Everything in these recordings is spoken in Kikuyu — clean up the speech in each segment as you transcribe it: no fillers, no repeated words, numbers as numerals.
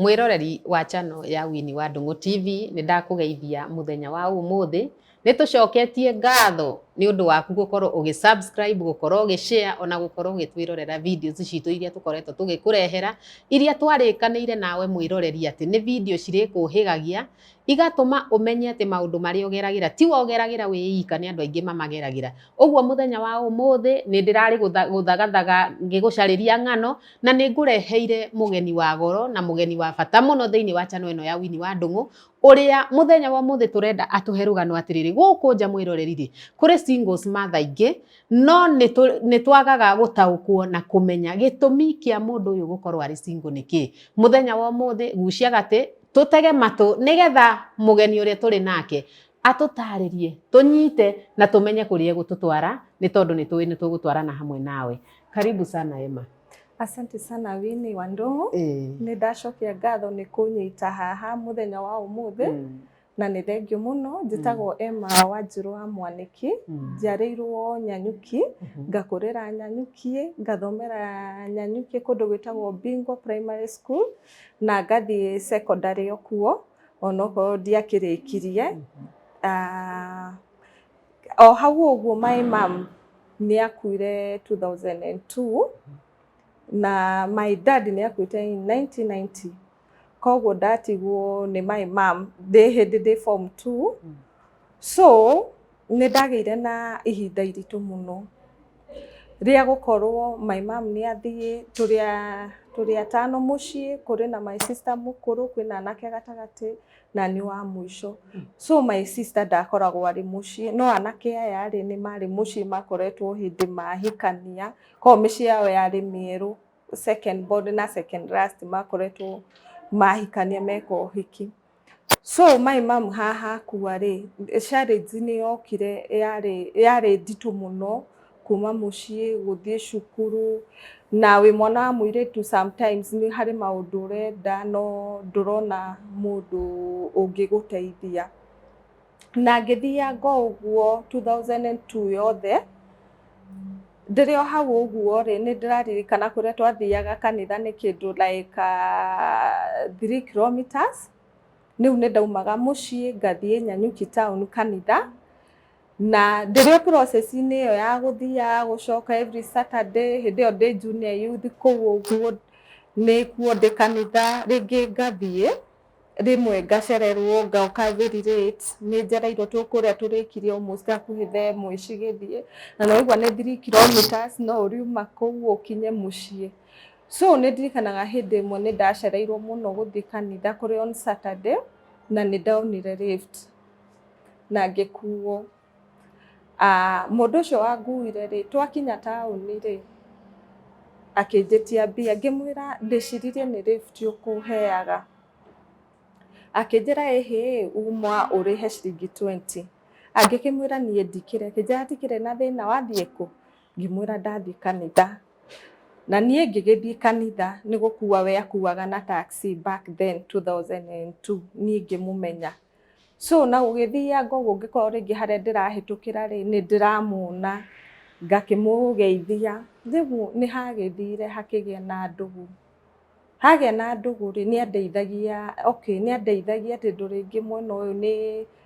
Mwĩroreri wa channel ya Winnie wa Ndung'u TV, nĩ ndakũgeithia mũthenya wa ũmũthĩ. Nĩ tũcoketie ngatho nĩ ũndũ waku gũkorwo ũgĩ subscribe, gũkorwo ũgĩ share, ona gũkorwo ũgĩtwĩrorera videos citũ iria tũkoretwo tũgĩkũrehera, iria twarĩkanĩire nawe mwĩroreri atĩ nĩ video cirĩkũhĩgagia, igatũma ũmenye atĩ maũndũ marĩa ũgeragĩra tiwe ũgeragĩra wĩ ika, nĩ andũ aingĩ mamageragĩra. Ũguo mũthenya wa ũmũthĩ nĩ ndĩrarĩ gũthagathaga ngĩgũcarĩria ng'ano, na nĩ ngũreheire mũgeni wa goro na mũgeni wa bata mũno thĩinĩ wa channel ĩno ya Winnie wa Ndung'u, ũrĩa mũthenya wa ũmũthĩ tũrenda atũhe rũgano atĩrĩrĩ, gũkũ nja mwĩroreri rĩ, kũrĩ singles mother aingĩ, no nĩ twagaga gũtaũkwo na kũmenya gĩtũmi kĩa mũndũ ũyũ gũkorwo arĩ single nĩ kĩĩ. Mũthenya wa ũmũthĩ gucia gatĩ, tũtege matũ nĩgetha mũgeni ũrĩa tũrĩ nake atũtarĩrie, tũnyite na tũmenye kũrĩa egũtũtwara, nĩ tondũ nĩ tũĩ nĩ tũgũtwarana hamwe nawe. Karibu sana, Emma. Asante sana, Winnie wa Ndung'u. Nĩ ndacokia ngatho nĩ kũnyita haha mũthenya wa ũmũthĩ na nĩ thengiũ mũno. Njĩtagwo Emma Wanjirũ wa Mwanĩki. Njiarĩirwo Nyanyuki, ngakũrĩra Nyanyuki, ngathomera Nyanyuki kũndũ gwĩtagwo Bingwa Primary School, na ngathiĩ secondary o kuo onokorwo ndiakĩrĩkirie. Ah, o hau ũguo my mom nĩ akuire 2002 na my dad nĩ akuĩte in 1990, koguo ndatigwo nĩ my mom ndĩ hĩndĩ ndĩ form 2. So nĩ ndagĩire na ihinda iritũ mũno rĩa gũkorwo my mom nĩ athiĩ. Tũrĩ atano mũciĩ, kũrĩ na my sister mũkũrũ, kwĩna anake gatagatĩ na nĩ wa mũico. So my sister ndakoragwo arĩ mũciĩ, no anake aya rĩ, nĩ marĩ mũciĩ, makoretwo hĩndĩ mahikania, koguo mĩciĩ yao yarĩ mĩerũ, second born na second last makoretwo mahikania meka ũhiki. So my mom haha akua rĩ, challenge nĩ yokire, yarĩ nditũ mũno kuma mũciĩ gũthiĩ cukuru, na wĩ mwana wa mũirĩtu sometimes nĩ harĩ maũndũ ũrenda no ndũrona mũndũ ũngĩgũteithia. Na ngĩthianga ũguo 2002 yothe ndĩrĩ o hau ũguo rĩ, nĩ ndĩraririkana kũrĩa twathiaga kanitha nĩ kĩndũ like 3 kilometers. Rĩu nĩ ndaumaga mũciĩ ngathiĩ Nanyuki town kanitha, na ndĩrĩ o process-inĩ ĩyo ya gũthiaga gũcoka every Saturday. Hĩndĩ ĩyo ndĩ junior youth kũu ũguo, nĩkuo ndĩ kanitha rĩngĩ, ngathiĩ rĩmwe ngacererwo, ngoka very late. Nĩ njereirwo tũkũrĩa tũrĩkirie almost hakuhĩ 1:00 cigĩthiĩ, na nĩ waigua nĩ 3 kilometers no ũriuma kũu ũkinye mũciĩ. So nĩ ndirikanaga hĩndĩ ĩmwe nĩ ndacereirwo mũno gũthiĩ kanitha kũrĩ on Saturday, na nĩ ndonire lift na ngĩkuo. Ah, mũndũ ũcio wanguire rĩ, twakinya taũni rĩ, akĩnjĩtia mbia. Ngĩmwĩra ndĩciririe nĩ lift ũkũheaga. Akĩnjĩra ĩhĩ, uma ũrĩhe ciringi 20. Angĩkĩmwĩra niĩ ndikĩrĩ. Akĩnjĩra hatikĩrĩ na thĩna, wathiĩ kũ? Ngĩmwĩra ndathiĩ kanitha. Na niĩ ngĩgĩthiĩ kanitha, nĩ gũkua we akuaga na taxi back then 2002, niĩ ngĩmũmenya. So na gũgĩthianga ũguo, ngĩkorwo rĩngĩ harĩa ndĩrahĩtũkĩra rĩ, nĩ ndĩramuona, ngakĩmũgeithia. Rĩu nĩ hagĩthire hakĩgĩa na ndũgũ. Hagĩa na ndũgũ rĩ, nĩ andeithagia, okay, nĩ andeithagia tondũ rĩngĩ mwena ũyũ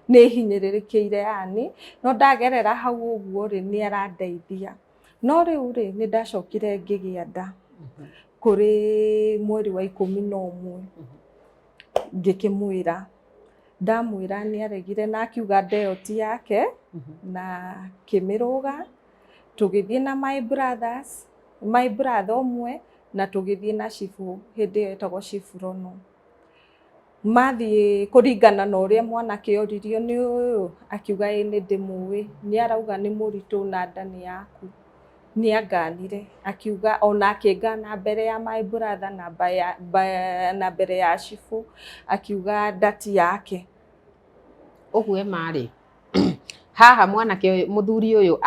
nĩ hinyĩrĩrĩkĩire yani, no ndagerera hau ũguo rĩ, nĩ arandeithia. No rĩu rĩ, nĩ ndacokire ngĩgĩa nda kũrĩ mweri wa 11. Ngĩkĩmwĩra, ndamwĩra nĩ aregire na akiuga nda ĩyo ti yake, na kĩmĩrũga. Tũgĩthiĩ na my brothers, my brother ũmwe, na tũgĩthiĩ na cibũ, hĩndĩ ĩyo etagwo Chief Rono. Mathiĩ kũringana na ũrĩa mwanake oririo, nĩ ũyũ, akiuga ĩ nĩ ndĩmũĩ, nĩ arauga nĩ mũritũ na nda nĩ yaku. Nĩ anganire, akiuga ona akĩngana mbere ya my brother na mbere ya cibũ, akiuga nda ti yake. Ũguo Emma rĩ, haha mwanake ũyũ, mũthuri ũyũ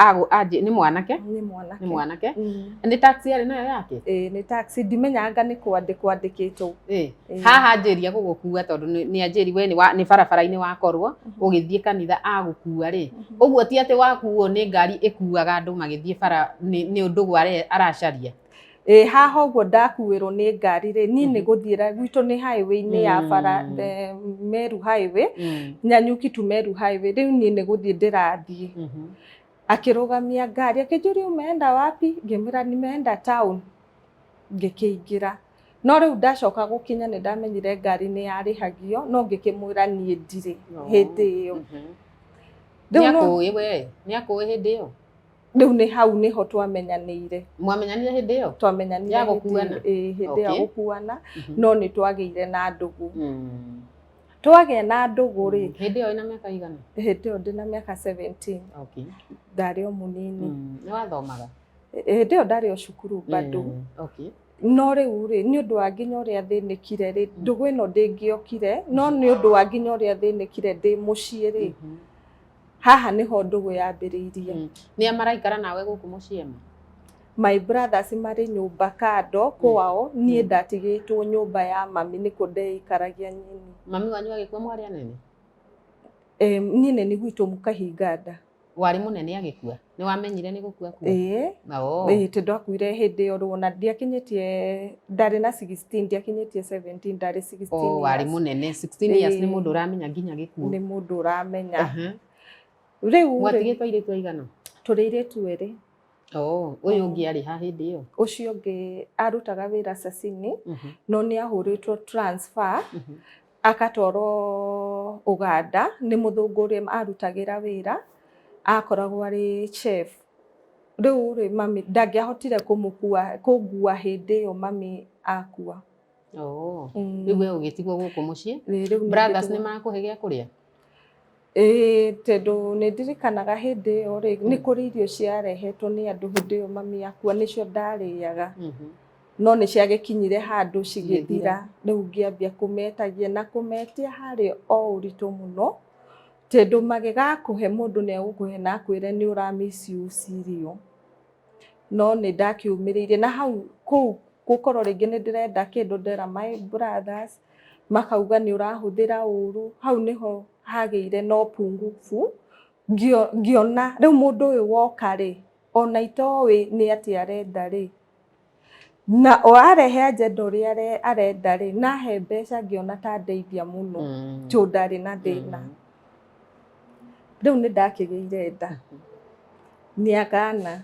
nĩ mwanake? Nĩ mwanake. Nĩ mwanake. Nĩ taxi arĩ nayo yake? Ĩĩ, nĩ taxi, ndimenyaga nĩ kwandĩkwo andĩkĩtwo. Haha anjĩria gũgũkua, tondũ nĩ anjĩri we nĩ barabara-inĩ wakorwo ũgĩthiĩ kanitha agũkua rĩ, ũguo ti atĩ wakuo nĩ ngari ĩkuaga andũ magĩthiĩ bara, nĩ ũndũgũ aracaria. Ĩ haha ũguo ndakuĩrwo nĩ ngari rĩ, niĩ nĩ gũthiĩra gwitũ nĩ highway-inĩ ya bara, Meru highway, Nanyuki to Meru highway. Rĩu niĩ nĩ gũthiĩ ndĩrathiĩ, akĩrũgamia ngari, akĩnjũria, "Umeenda wapi?" Ngĩmwĩra, "Nimeenda town." Ngĩkĩingĩra, no rĩu ndacoka gũkinya nĩ ndamenyire ngari nĩ yarĩhagio, no ngĩkĩmwĩra niĩ ndirĩ hĩndĩ ĩyo. Nĩ akũĩ we? Nĩ akũĩ hĩndĩ ĩyo? Rĩu nĩ hau nĩho twamenyanĩire. Mwamenyanire hĩndĩ ĩyo? Twamenyanire Ya gũkuana? Ĩĩ, hĩndĩ ya gũkuana, no nĩ twagĩire na ndũgũ. Twagĩa na ndũgũ rĩ, Hĩndĩ ĩyo ĩna mĩaka igana? Hĩndĩ ĩyo ndĩna mĩaka 17. Ndarĩ o mũnini. Nĩ wathomaga? Hĩndĩ ĩyo ndarĩ o cukuru bado. No rĩu rĩ, nĩ ũndũ wa nginya ũrĩa thĩnĩkire rĩ, ndũgũ ĩno ndĩngĩokire, no nĩ ũndũ wa nginya ũrĩa thĩnĩkire ndĩ mũciĩ rĩ, haha nĩho ndũgũ yambĩrĩirie. Nĩ a maraikara nawe gũkũ mũciĩ, Emma? My brothers marĩ nyũmba kando kwao, niĩ ndatigĩtwo nyũmba ya mami, nĩkuo ndeikaragia nyini. Mami wanyu agĩkua mwarĩ anene? Niĩ nĩ gwitũ mũkahinga nda. Warĩ mũnene agĩkua? Nĩ wamenyire nĩ gũkua akua? Ĩĩ. Ĩĩ, tondũ akuire hĩndĩ ĩyo rĩu ona ndiakinyĩtie, ndarĩ na 16, ndiakinyĩtie 17, ndarĩ 16 Oh, warĩ years. mũnene. 16 years nĩ Ĩĩ. mũndũ ũramenya nginya gĩkuũ. Nĩ mũndũ ũramenya. Rĩu rĩ, Mwatigĩtwo airĩtu aigana? Tũrĩ airĩtu erĩ. Oh, ũyũ ũngĩ arĩ ha hĩndĩ ĩyo? Ũcio ũngĩ arutaga wĩra Sasini, no nĩ ahũrĩtwo transfer, akatwarwo Uganda nĩ mũthũngũ ũrĩa arutagĩra wĩra, akoragwo arĩ chef. Rĩu rĩ, mami ndangĩahotire kũmũkua, kũngua hĩndĩ ĩyo mami akua. Oh. Rĩu we ũgĩtigwo gũkũ mũciĩ? Ĩĩ, rĩu nĩ Brothers ngĩtigwo. nĩ marakũhe gĩa kũrĩa? Ĩĩ, tondũ nĩ ndirikanaga hĩndĩ ĩyo rĩ, nĩ kũrĩ irio ciarehetwo nĩ andũ hĩndĩ ĩyo mami akua, nĩcio ndarĩaga, no nĩ ciagĩkinyire handũ cigĩthira. Rĩu ngĩambia kũmetagia na kũmetia harĩ o ũritũ mũno, tondũ magĩgakũhe mũndũ nĩ egũkũhe na akwĩre nĩ ũra misuse irio, no nĩ ndakiumĩrĩirie na hau kũu gũkorwo rĩngĩ nĩ ndĩrenda kĩndũ, ndera my brothers makauga nĩ ũrahũthĩra ũru. Hau nĩho hagĩire na ũpungufu. Ngĩona rĩu mũndũ ũyũ woka rĩ, ona itoĩ nĩ atĩa arenda rĩ, na o arehe agenda ũrĩa arenda rĩ, na he mbeca, ngĩona ta ndeithia mũno, tondũ ndarĩ na thĩna. Rĩu nĩ ndakĩgĩire nda mĩaka,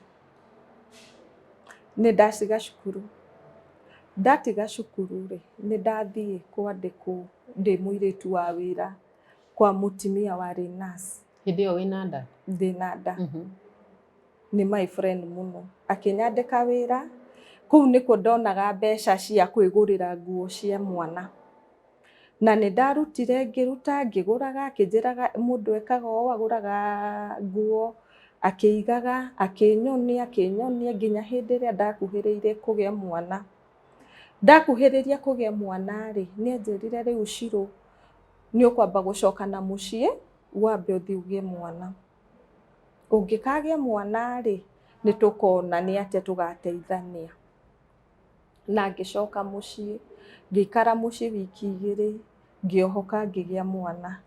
nĩ ndaciga cukuru. Ndatiga cukuru rĩ, nĩ ndathiĩ kwandĩkwo ndĩ mũirĩtu wa wĩra kwa mũtumia warĩ nurse. Hĩndĩ ĩyo wĩna nda? Ndĩna nda. Nĩ my friend mũno, akĩnyandĩka wĩra kũu, nĩkuo ndonaga mbeca cia kwĩgũrĩra nguo cia mwana, na nĩ ndarutire, ngĩruta, ngĩgũraga. Akĩnjĩraga mũndũ ekaga ũũ, agũraga nguo akĩigaga, akĩnyonia, akĩnyonia nginya hĩndĩ ĩrĩa ndakuhĩrĩirie kũgĩa mwana. Ndakuhĩrĩria kũgĩa mwana rĩ, nĩ anjĩrire, "Rĩu Shiro, nĩ ũkwamba gũcoka na mũciĩ, wambe ũthiĩ ũgĩe mwana. Ũngĩkagĩa mwana rĩ, nĩ tũkona nĩ atĩa tũgateithania." Na ngĩcoka mũciĩ, ngĩikara mũciĩ wiki 2, ngĩohoka, ngĩgĩa mwana.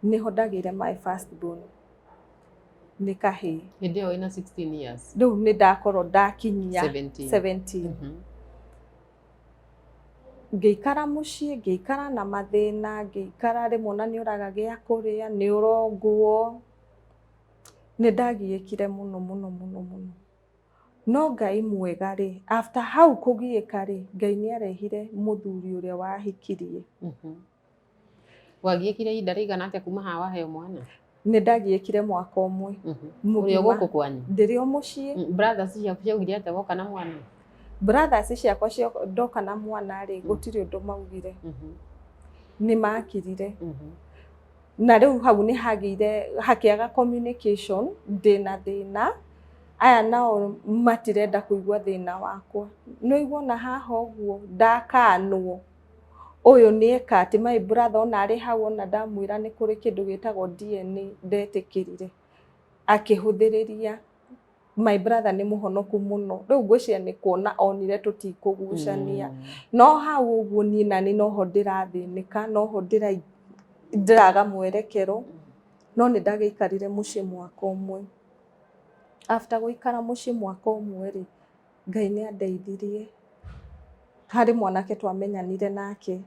Nĩho ndagĩire my first born, nĩ kahĩĩ. Hĩndĩ ĩyo wĩna 16 years? Rĩu nĩ ndakorwo ndakinyia 17. 17. Ngĩikara mũciĩ, ngĩikara na mathĩna, ngĩikara rĩmwe ona nĩ ũraga gĩa kũrĩa, nĩ ũrongwo. Nĩ ndagiĩkire mũno mũno mũno mũno, no Ngai mwega rĩ, after hau kũgiĩka rĩ, Ngai nĩ arehire mũthuri ũrĩa wahikirie. Wagiĩkire ihinda rĩigana atĩa kuma haha waheo mwana? Nĩ ndagiĩkire mwaka ũmwe. Ũrĩ o Mũgima. gũkũ kwanyu? Ndĩrĩ o mũciĩ. Brothers ciaku ciaugire atĩa woka na mwana? Brothers ciakwa ndoka na mwana rĩ, gũtirĩ ũndũ maugire. Nĩ makirire. Na rĩu hau nĩ hagĩire hakĩaga communication. Ndĩna thĩna, aya nao matirenda kũigua thĩna wakwa. Nĩ ũigua ona haha ũguo ndakanwo, ũyũ nĩ eka atĩ my brother ona arĩ hau, ona ndamwĩra nĩ kũrĩ kĩndũ gĩtagwo DNA, ndetĩkĩrire, akĩhũthĩrĩria. My brother nĩ mũhonoku mũno. Rĩu ngwĩciria nĩ kuona onire tũtikũgucania. No hau ũguo niĩ nani noho ndĩrathĩnĩka, noho ndĩraga mwerekero, no nĩ ndagĩikarire mũciĩ mwaka ũmwe. After gũikara mũciĩ mwaka ũmwe rĩ, Ngai nĩ andeithirie. Harĩ mwanake twamenyanire nake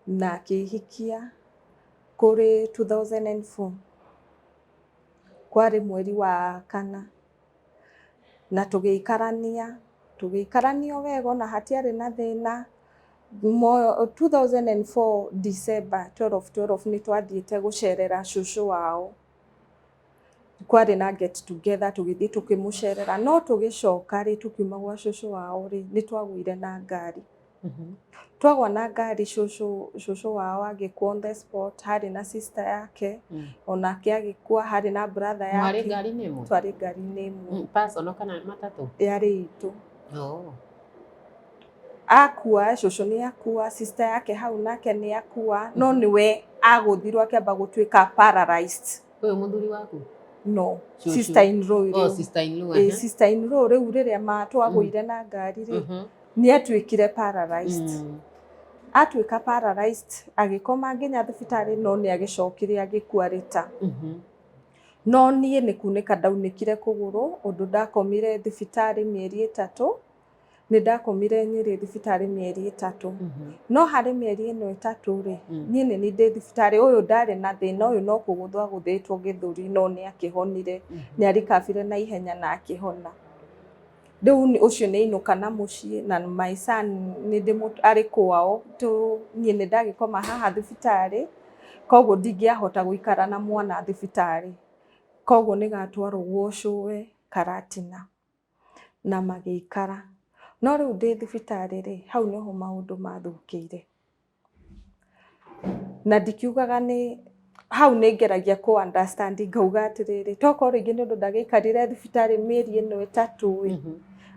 na akĩhikia kũrĩ 2004, kwarĩ mweri wa kana, na tũgĩikarania, tũgĩikarania o wega ona hatiarĩ na thĩna. 2004 December 12 12 nĩ twathiĩte gũcerera cũcũ wao, kwarĩ na get together, tũgĩthiĩ tũkĩmũcerera, no tũgĩcoka rĩ, tũkiuma gwa cũcũ wao rĩ, nĩ twagũire na ngari. Twagwa na ngari, cũcũ wao agĩkua on the spot, harĩ na sister yake, onake agĩkua, harĩ na brother Mwarĩ yake. Ngari-inĩ ĩmwe? Twarĩ ngari-inĩ ĩmwe. Personal kana matatũ? Yarĩ itũ. Oh. Akua, cũcũ nĩ akua, sister yake hau nake nĩ akua, no nĩwe agũthirwo akĩamba gũtuĩka paralyzed. Ũyũ mũthuri waku? No. Cũcũ. Sister in law. Oh, rĩu. Sister in law. Ĩ, sister in law rĩu, rĩrĩa twagũire na ngari rĩ, nĩ atuĩkire paralyzed. Atuĩka paralyzed, agĩkoma nginya thibitarĩ, no nĩ agĩcokire agĩkua rĩta. No niĩ nĩ kunĩka ndaunĩkire kũgũrũ, ũndũ ndakomire thibitarĩ mĩeri 3. Nĩ ndakomire Nyĩrĩ thibitarĩ mĩeri 3. No harĩ mĩeri ĩno 3 rĩ, niĩ nĩ niĩ ndĩ thibitarĩ, ũyũ ndarĩ na thĩna, ũyũ no kũgũthwo agũthĩtwo gĩthũri, no nĩ akĩhonire, nĩ arikabire na ihenya na akĩhona. Rĩu ũcio nĩ ainũka na mũciĩ, na my son nĩ ndĩmũ arĩ kwao tu, niĩ nĩ ndagĩkoma haha thibitarĩ, koguo ndingĩahota gũikara na mwana thibitarĩ, koguo nĩ gatwarwo gwa cũwe Karatina na magĩikara. No rĩu ndĩ thibitarĩ rĩ, hau nĩho maũndũ mathũkĩire, na ndikiugaga nĩ hau nĩ ngeragia kũ understand, ngauga atĩrĩrĩ, tokorwo rĩngĩ nĩ ũndũ ndagĩikarire thibitarĩ mĩeri ĩno 3 ĩ,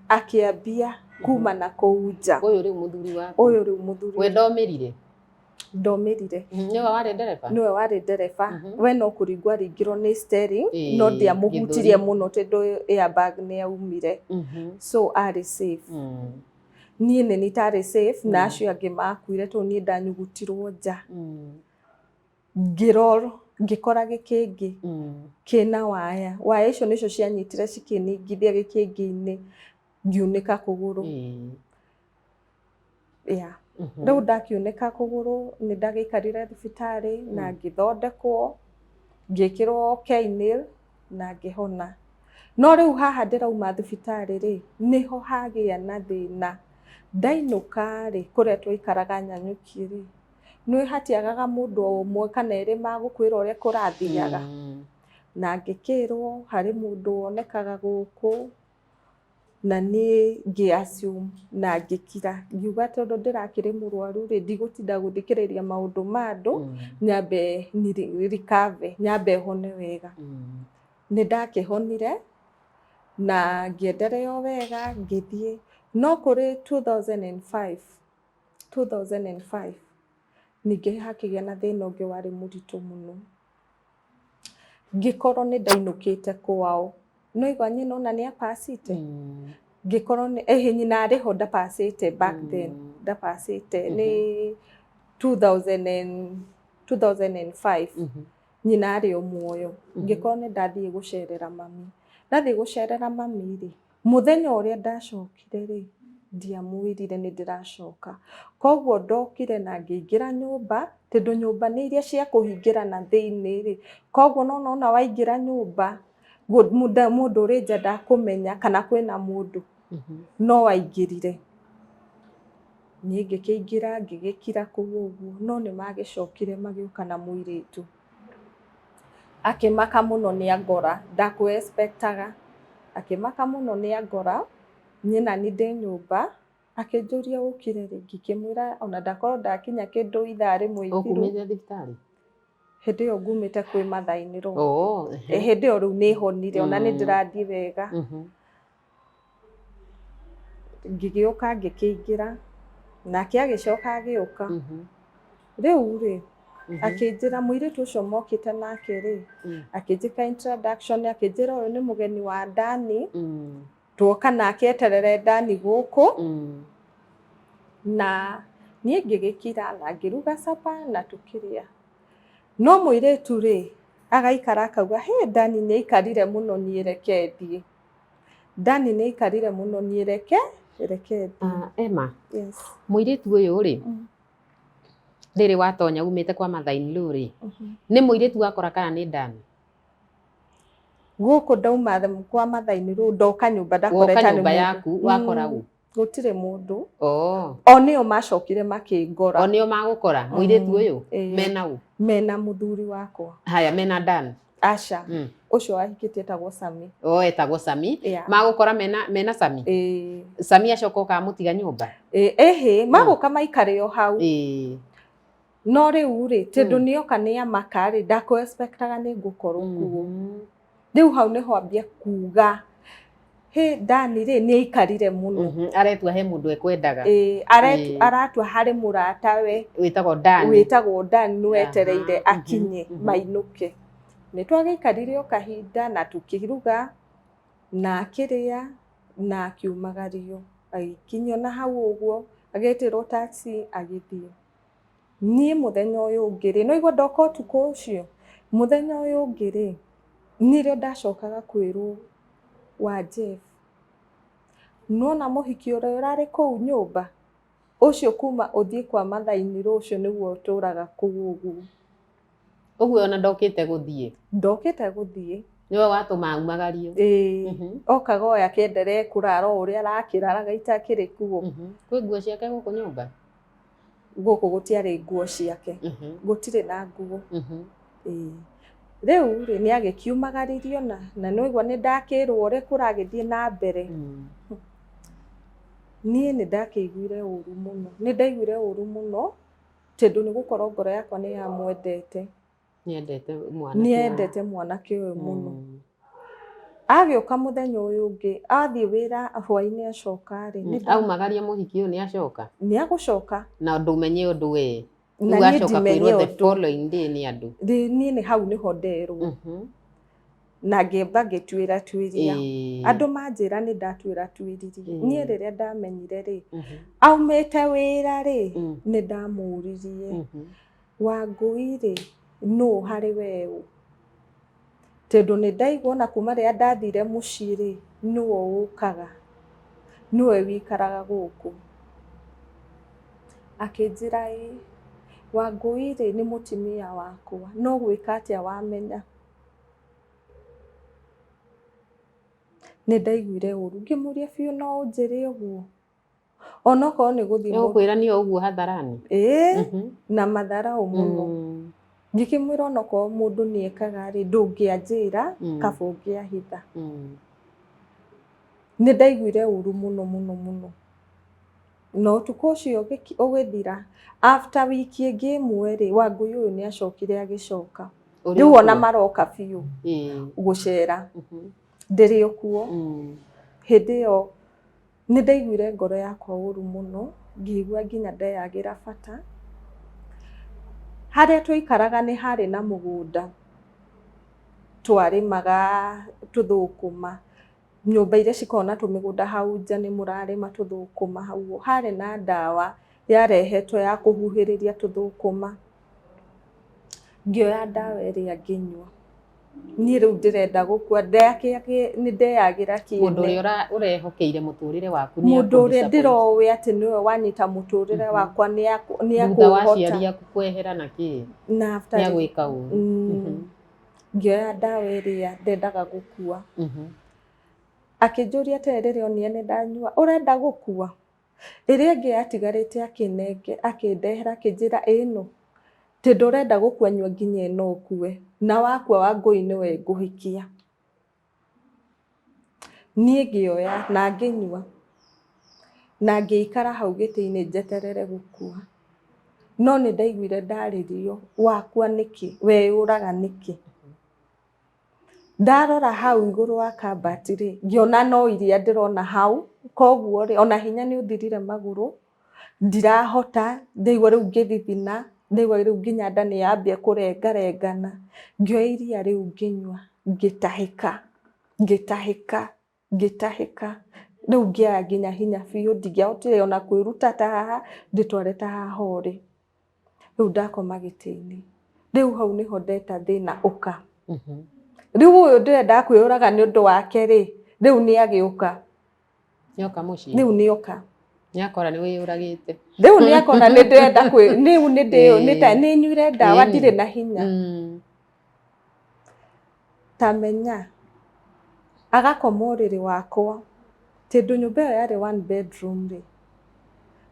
akĩambia kuma na kũu nja. Ũyũ rĩu mũthuri waku? Ũyũ rĩu mũthuri. We ndomĩrire? Ndomĩrire. Nĩwe warĩ ndereba? Nĩwe warĩ ndereba. We no kũringwo aringirwo nĩ steering, no ndiamũhutirie gĩthũri. Mũno tondũ airbag nĩ yaumire, so arĩ safe. Niĩ nĩ itarĩ safe na acio angĩ makuire, tondũ niĩ ndanyugutirwo nja, ngĩrorwo, ngĩkora gĩkĩngĩ kĩna waya. Waya icio nĩcio cianyitire cikĩningithia gĩkĩngĩ-inĩ, ngiunĩka kũgũrũ. Yeah. Rĩu ndakiunĩka kũgũrũ, nĩ ndagĩikarire thibitarĩ na ngĩthondekwo, ngĩkĩrwo K-nail na ngĩhona. No rĩu haha ndĩrauma thibitarĩ rĩ, nĩho hagĩa na thĩna. Ndainũka rĩ, kũrĩa twaikaraga Nyanyuki rĩ, nĩ hatiagaga mũndũ o ũmwe kana erĩ magũkwĩra ũrĩa kũrathiaga. Na ngĩkĩrwo harĩ mũndũ wonekaga gũkũ, na niĩ ngĩ assume na ngĩkira, ngiuga tondũ ndĩrakĩrĩ mũrwaru rĩ, ndigũtinda gũthikĩrĩria maũndũ ma andũ. Nyambe recover, nyambe hone wega. Nĩ ndakĩhonire na ngĩenderea o wega, ngĩthiĩ. No kũrĩ 2005, 2005 ningĩ hakĩgĩa na thĩna ũngĩ warĩ mũritũ mũno, ngĩkorwo nĩ ndainũkĩte kwao, no igua nyina ona nĩ apacite. Ngĩkorwo nĩ ĩhĩ, nyina arĩ ho, ndapacĩte back then. Ndapacĩte nĩ 2000 and 2005. Nyina arĩ o muoyo. Ngĩkorwo nĩ ndathiĩ gũcerera mami. Ndathiĩ gũcerera mami rĩ, mũthenya ũrĩa ndacokire rĩ, ndiamwĩrire nĩ ndĩracoka, koguo ndokire na ngĩingĩra nyũmba, tondũ nyũmba nĩ iria cia kũhingĩra na thĩinĩ rĩ, koguo no nona waingĩra nyũmba, mũndũ ũrĩ nja ndakũmenya kana kwĩna mũndũ. No waingĩrire, niĩ ngĩkĩingĩra, ngĩgĩkira kũu ũguo, no nĩ magĩcokire magĩũka na mũirĩtu, akĩmaka mũno nĩ angora, ndakũ expectaga, akĩmaka mũno nĩ angora niĩ na niĩ ndĩ nyũmba. Akĩnjũria ũkire rĩ, ngĩkĩmwĩra ona ndakorwo ndakinya kĩndũ ithaa 1 ithiru. Ũkumĩte thibitarĩ? Hĩndĩ ĩyo ngumĩte kwĩ matha-inĩ-rũ. Oh. Hĩndĩ ĩyo rĩu nĩ honire, ona nĩ ndĩrathiĩ wega. Ngĩgĩũka, ngĩkĩingĩra, nake agĩcoka agĩũka. Rĩu rĩ, akĩnjĩra mũirĩtu ũcio mokĩte nake rĩ, akĩnjĩka introduction, akĩnjĩra ũyũ nĩ mũgeni wa Dani, tuoka nake eterere Dani gũkũ. Na niĩ ngĩgĩkira na ngĩruga capa na tũkĩrĩa. No mũirĩtu rĩ, agaikara akauga, he Dani nĩ aikarire mũno, niĩ reke thiĩ. Dani nĩ aikarire mũno, niĩ reke reke thiĩ. Ah, Emma, Yes. mũirĩtu ũyũ rĩ, rĩrĩ watonya umĩte kwa mother-in-law rĩ, nĩ mũirĩtu wakora kana nĩ Dan? Gũkũ ndauma kwa mother-in-law, ndoka nyũmba Woka ndakorete nĩ nyũmba mũndũ. Yaku wakora ũ? Gũtirĩ mũndũ. Oh. O nĩo macokire makĩngora. O nĩo magũkora mũirĩtu ũyũ? Ĩĩ. Mena ũ? Mena mũthuri wakwa. Haya, mena Dan? Aca. Ũcio wahikĩtie etagwo Sami. O etagwo Sami. Yeah. Magũkora mena Sami? Ĩĩ. Sami acoka ũkamũtiga nyũmba? Ĩĩ, ĩhĩ, magũka maikare o hau. No rĩu rĩ, tondũ nĩoka nĩ amaka rĩ, ndakũ expectaga nĩ ngũkorwo kuo. Rĩu hau nĩho ambia kuga, hĩ, Dani rĩ, nĩ aikarire mũno. Aretua he mũndũ ekwendaga. Ĩĩ, aratua harĩ mũratawe wĩtagwo Dan. Wĩtagwo Dan, nĩwetereire akinye mainũke. Nĩ twagĩikarire o kahinda na tũkĩruga na akĩrĩa na akiumagario, agĩkinyio na hau ũguo, agĩtĩrwo taxi agĩthiĩ. Niĩ mũthenya ũyũ ũngĩ rĩ, no igua ndoka ũtukũ ũcio, mũthenya ũyũ ũngĩ rĩ, nĩrĩo ndacokaga kwĩrwo wa Jeff, nĩwona mũhiki ũrĩa ũrarĩ kũu nyũmba, ũcio kuma ũthiĩ kwa mother-in-law ũcio nĩguo ũtũraga kũu ũguo. Ũguo ona ndokĩte gũthiĩ? Ndokĩte gũthiĩ. Nĩwe watũma aumagario? Ĩĩ, okaga oya akĩenderee kũrara o ũrĩa arakĩraraga itakĩrĩ kuo. Kwĩ nguo ciake gũkũ nyũmba? Gũkũ gũtiarĩ nguo ciake. Gũtirĩ na nguo. Ĩĩ. Rĩu rĩ, nĩ agĩkiumagaririo na nĩwaigua nĩ ndakĩrwo ũrĩa kũragĩthiĩ na mbere. Niĩ nĩ ndakĩiguire ũru mũno. Nĩ ndaiguire ũru mũno tondũ nĩ gũkorwo ngoro yakwa nĩ yamwendete. Nĩendete mwanake. Nĩendete mwanake ũyũ mũno. Agĩũka mũthenya ũyũ ũngĩ, athiĩ wĩra hwaĩ-inĩ acoka rĩ, Aumagaria mũhiki ũyũ nĩ acoka? Nĩ agũcoka. Na ndũmenye ũndũ we. Na Rĩu niĩ acoka ndimenye kwĩrwo the ũndũ. following day nĩ andũ. Niĩ nĩ hau nĩho nderwo. Na ngĩamba ngĩtuĩra tuĩria. Andũ manjĩra nĩ ndatuĩra tuĩririe. Niĩ rĩrĩa ndamenyire rĩ, aumĩte wĩra rĩ, nĩ ndamũririe. Wangũi rĩ, nũ harĩ we ũ? Tondũ nĩ ndaigua ona kuma rĩrĩa ndathire mũciĩ rĩ, nĩwe ũkaga, nĩwe wĩikaraga gũkũ. Akĩnjĩra ĩ, Wangũi rĩ, nĩ mũtumia wakwa, no gwĩka atĩa wamenya? Nĩ ndaiguire ũru, ngĩmũria biũ no ũnjĩre ũguo? Onokorwo nĩ gũthiĩ Nĩ gũkwĩra nĩ ũguo hadharani? Ĩĩ, na madharau mũno. Ngĩkĩmwĩra onokorwo mũndũ nĩ ekaga rĩ, ndũngĩanjĩra, kaba ũngĩahitha. Nĩ ndaiguire ũru mũno mũno mũno. Na ũtukũ ũcio ũgĩthira, after wiki ĩngĩ ĩmwe rĩ, Wangũi ũyũ nĩ acokire agĩcoka. Rĩu ona maroka biũ gũcera. Ndĩrĩ o kuo. Hĩndĩ ĩyo nĩ ndaiguire ngoro yakwa ũru mũno, ngĩigua nginya ndeyagĩra bata. Harĩa twaikaraga nĩ harĩ na mũgũnda, twarĩmaga tũthũkũma. Nyũmba iria cikoragwo na tũmĩgũnda hau nja nĩ mũrarĩma tũthũkũma hau. Harĩ na ndawa yarehetwo ya kũhuhĩrĩria tũthũkũma. Ngĩoya ndawa ĩrĩa ngĩnyua. Niĩ rĩu ndĩrenda gũkua, nĩ ndeyagĩra kĩene. Mũndũ ũrĩa ũrehokeire mũtũrĩre waku nĩ Mũndũ ũrĩa akũ-disappoint. ndĩroĩ atĩ nĩwe wanyita mũtũrĩre wakwa nĩ Thutha wa akũhota. aciari aku kwehera na kĩ? Na after Nĩ agwĩka ũru. Ngĩoya ndawa ĩrĩa ndendaga gũkua. Akĩnjũria atĩrĩ, rĩrĩa onire nĩ ndanyua, ũrenda gũkua? Ĩrĩa ĩngĩ yatigarĩte akĩnenge, akĩndehera, akĩnjĩra ĩno. Tondũ ũrenda gũkua nyua nginya ĩno ũkue. Na wakua Wangũi nĩwe ngũhikia. Niĩ ngĩoya na ngĩnyua. Na ngĩikara hau gĩtĩ-inĩ njeterere gũkua. No nĩ ndaiguire ndarĩrio, wakua nĩkĩ? Weyũraga nĩkĩ? Ndarora hau igũrũ wa kabati rĩ, ngĩona no iria ndĩrona hau, koguo rĩ, ona hinya nĩ ũthirire magũrũ, ndirahota, ndaigua rĩu ngĩthithina, ndaigua rĩu nginya nda nĩ yambia kũrengarengana. Ngĩoya iria rĩu ngĩnyua, ngĩtahĩka, ngĩtahĩka, ngĩtahĩka. Rĩu ngĩaga nginya hinya biũ, ndingĩahotire ona kwĩruta ta haha, ndĩtware ta haha ũrĩ. Rĩu ndakoma gĩtĩ-inĩ. Rĩu hau nĩho ndeta thĩna ũka. Rĩu ũyũ ndĩrendaga kwĩyũraga nĩ ũndũ wake rĩ, Rĩu nĩ agĩũka. Nĩoka mũciĩ. Rĩu nĩoka. Nĩakora nĩ wĩyũragĩte. Rĩu nĩakona nĩ ndĩrenda kwĩ rĩu nĩ ndĩ nĩ ta nĩ nyuire ndawa ndirĩ na hinya. Ta menya agakoma ũrĩrĩ wakwa tondũ nyũmba ĩyo yarĩ one bedroom rĩ,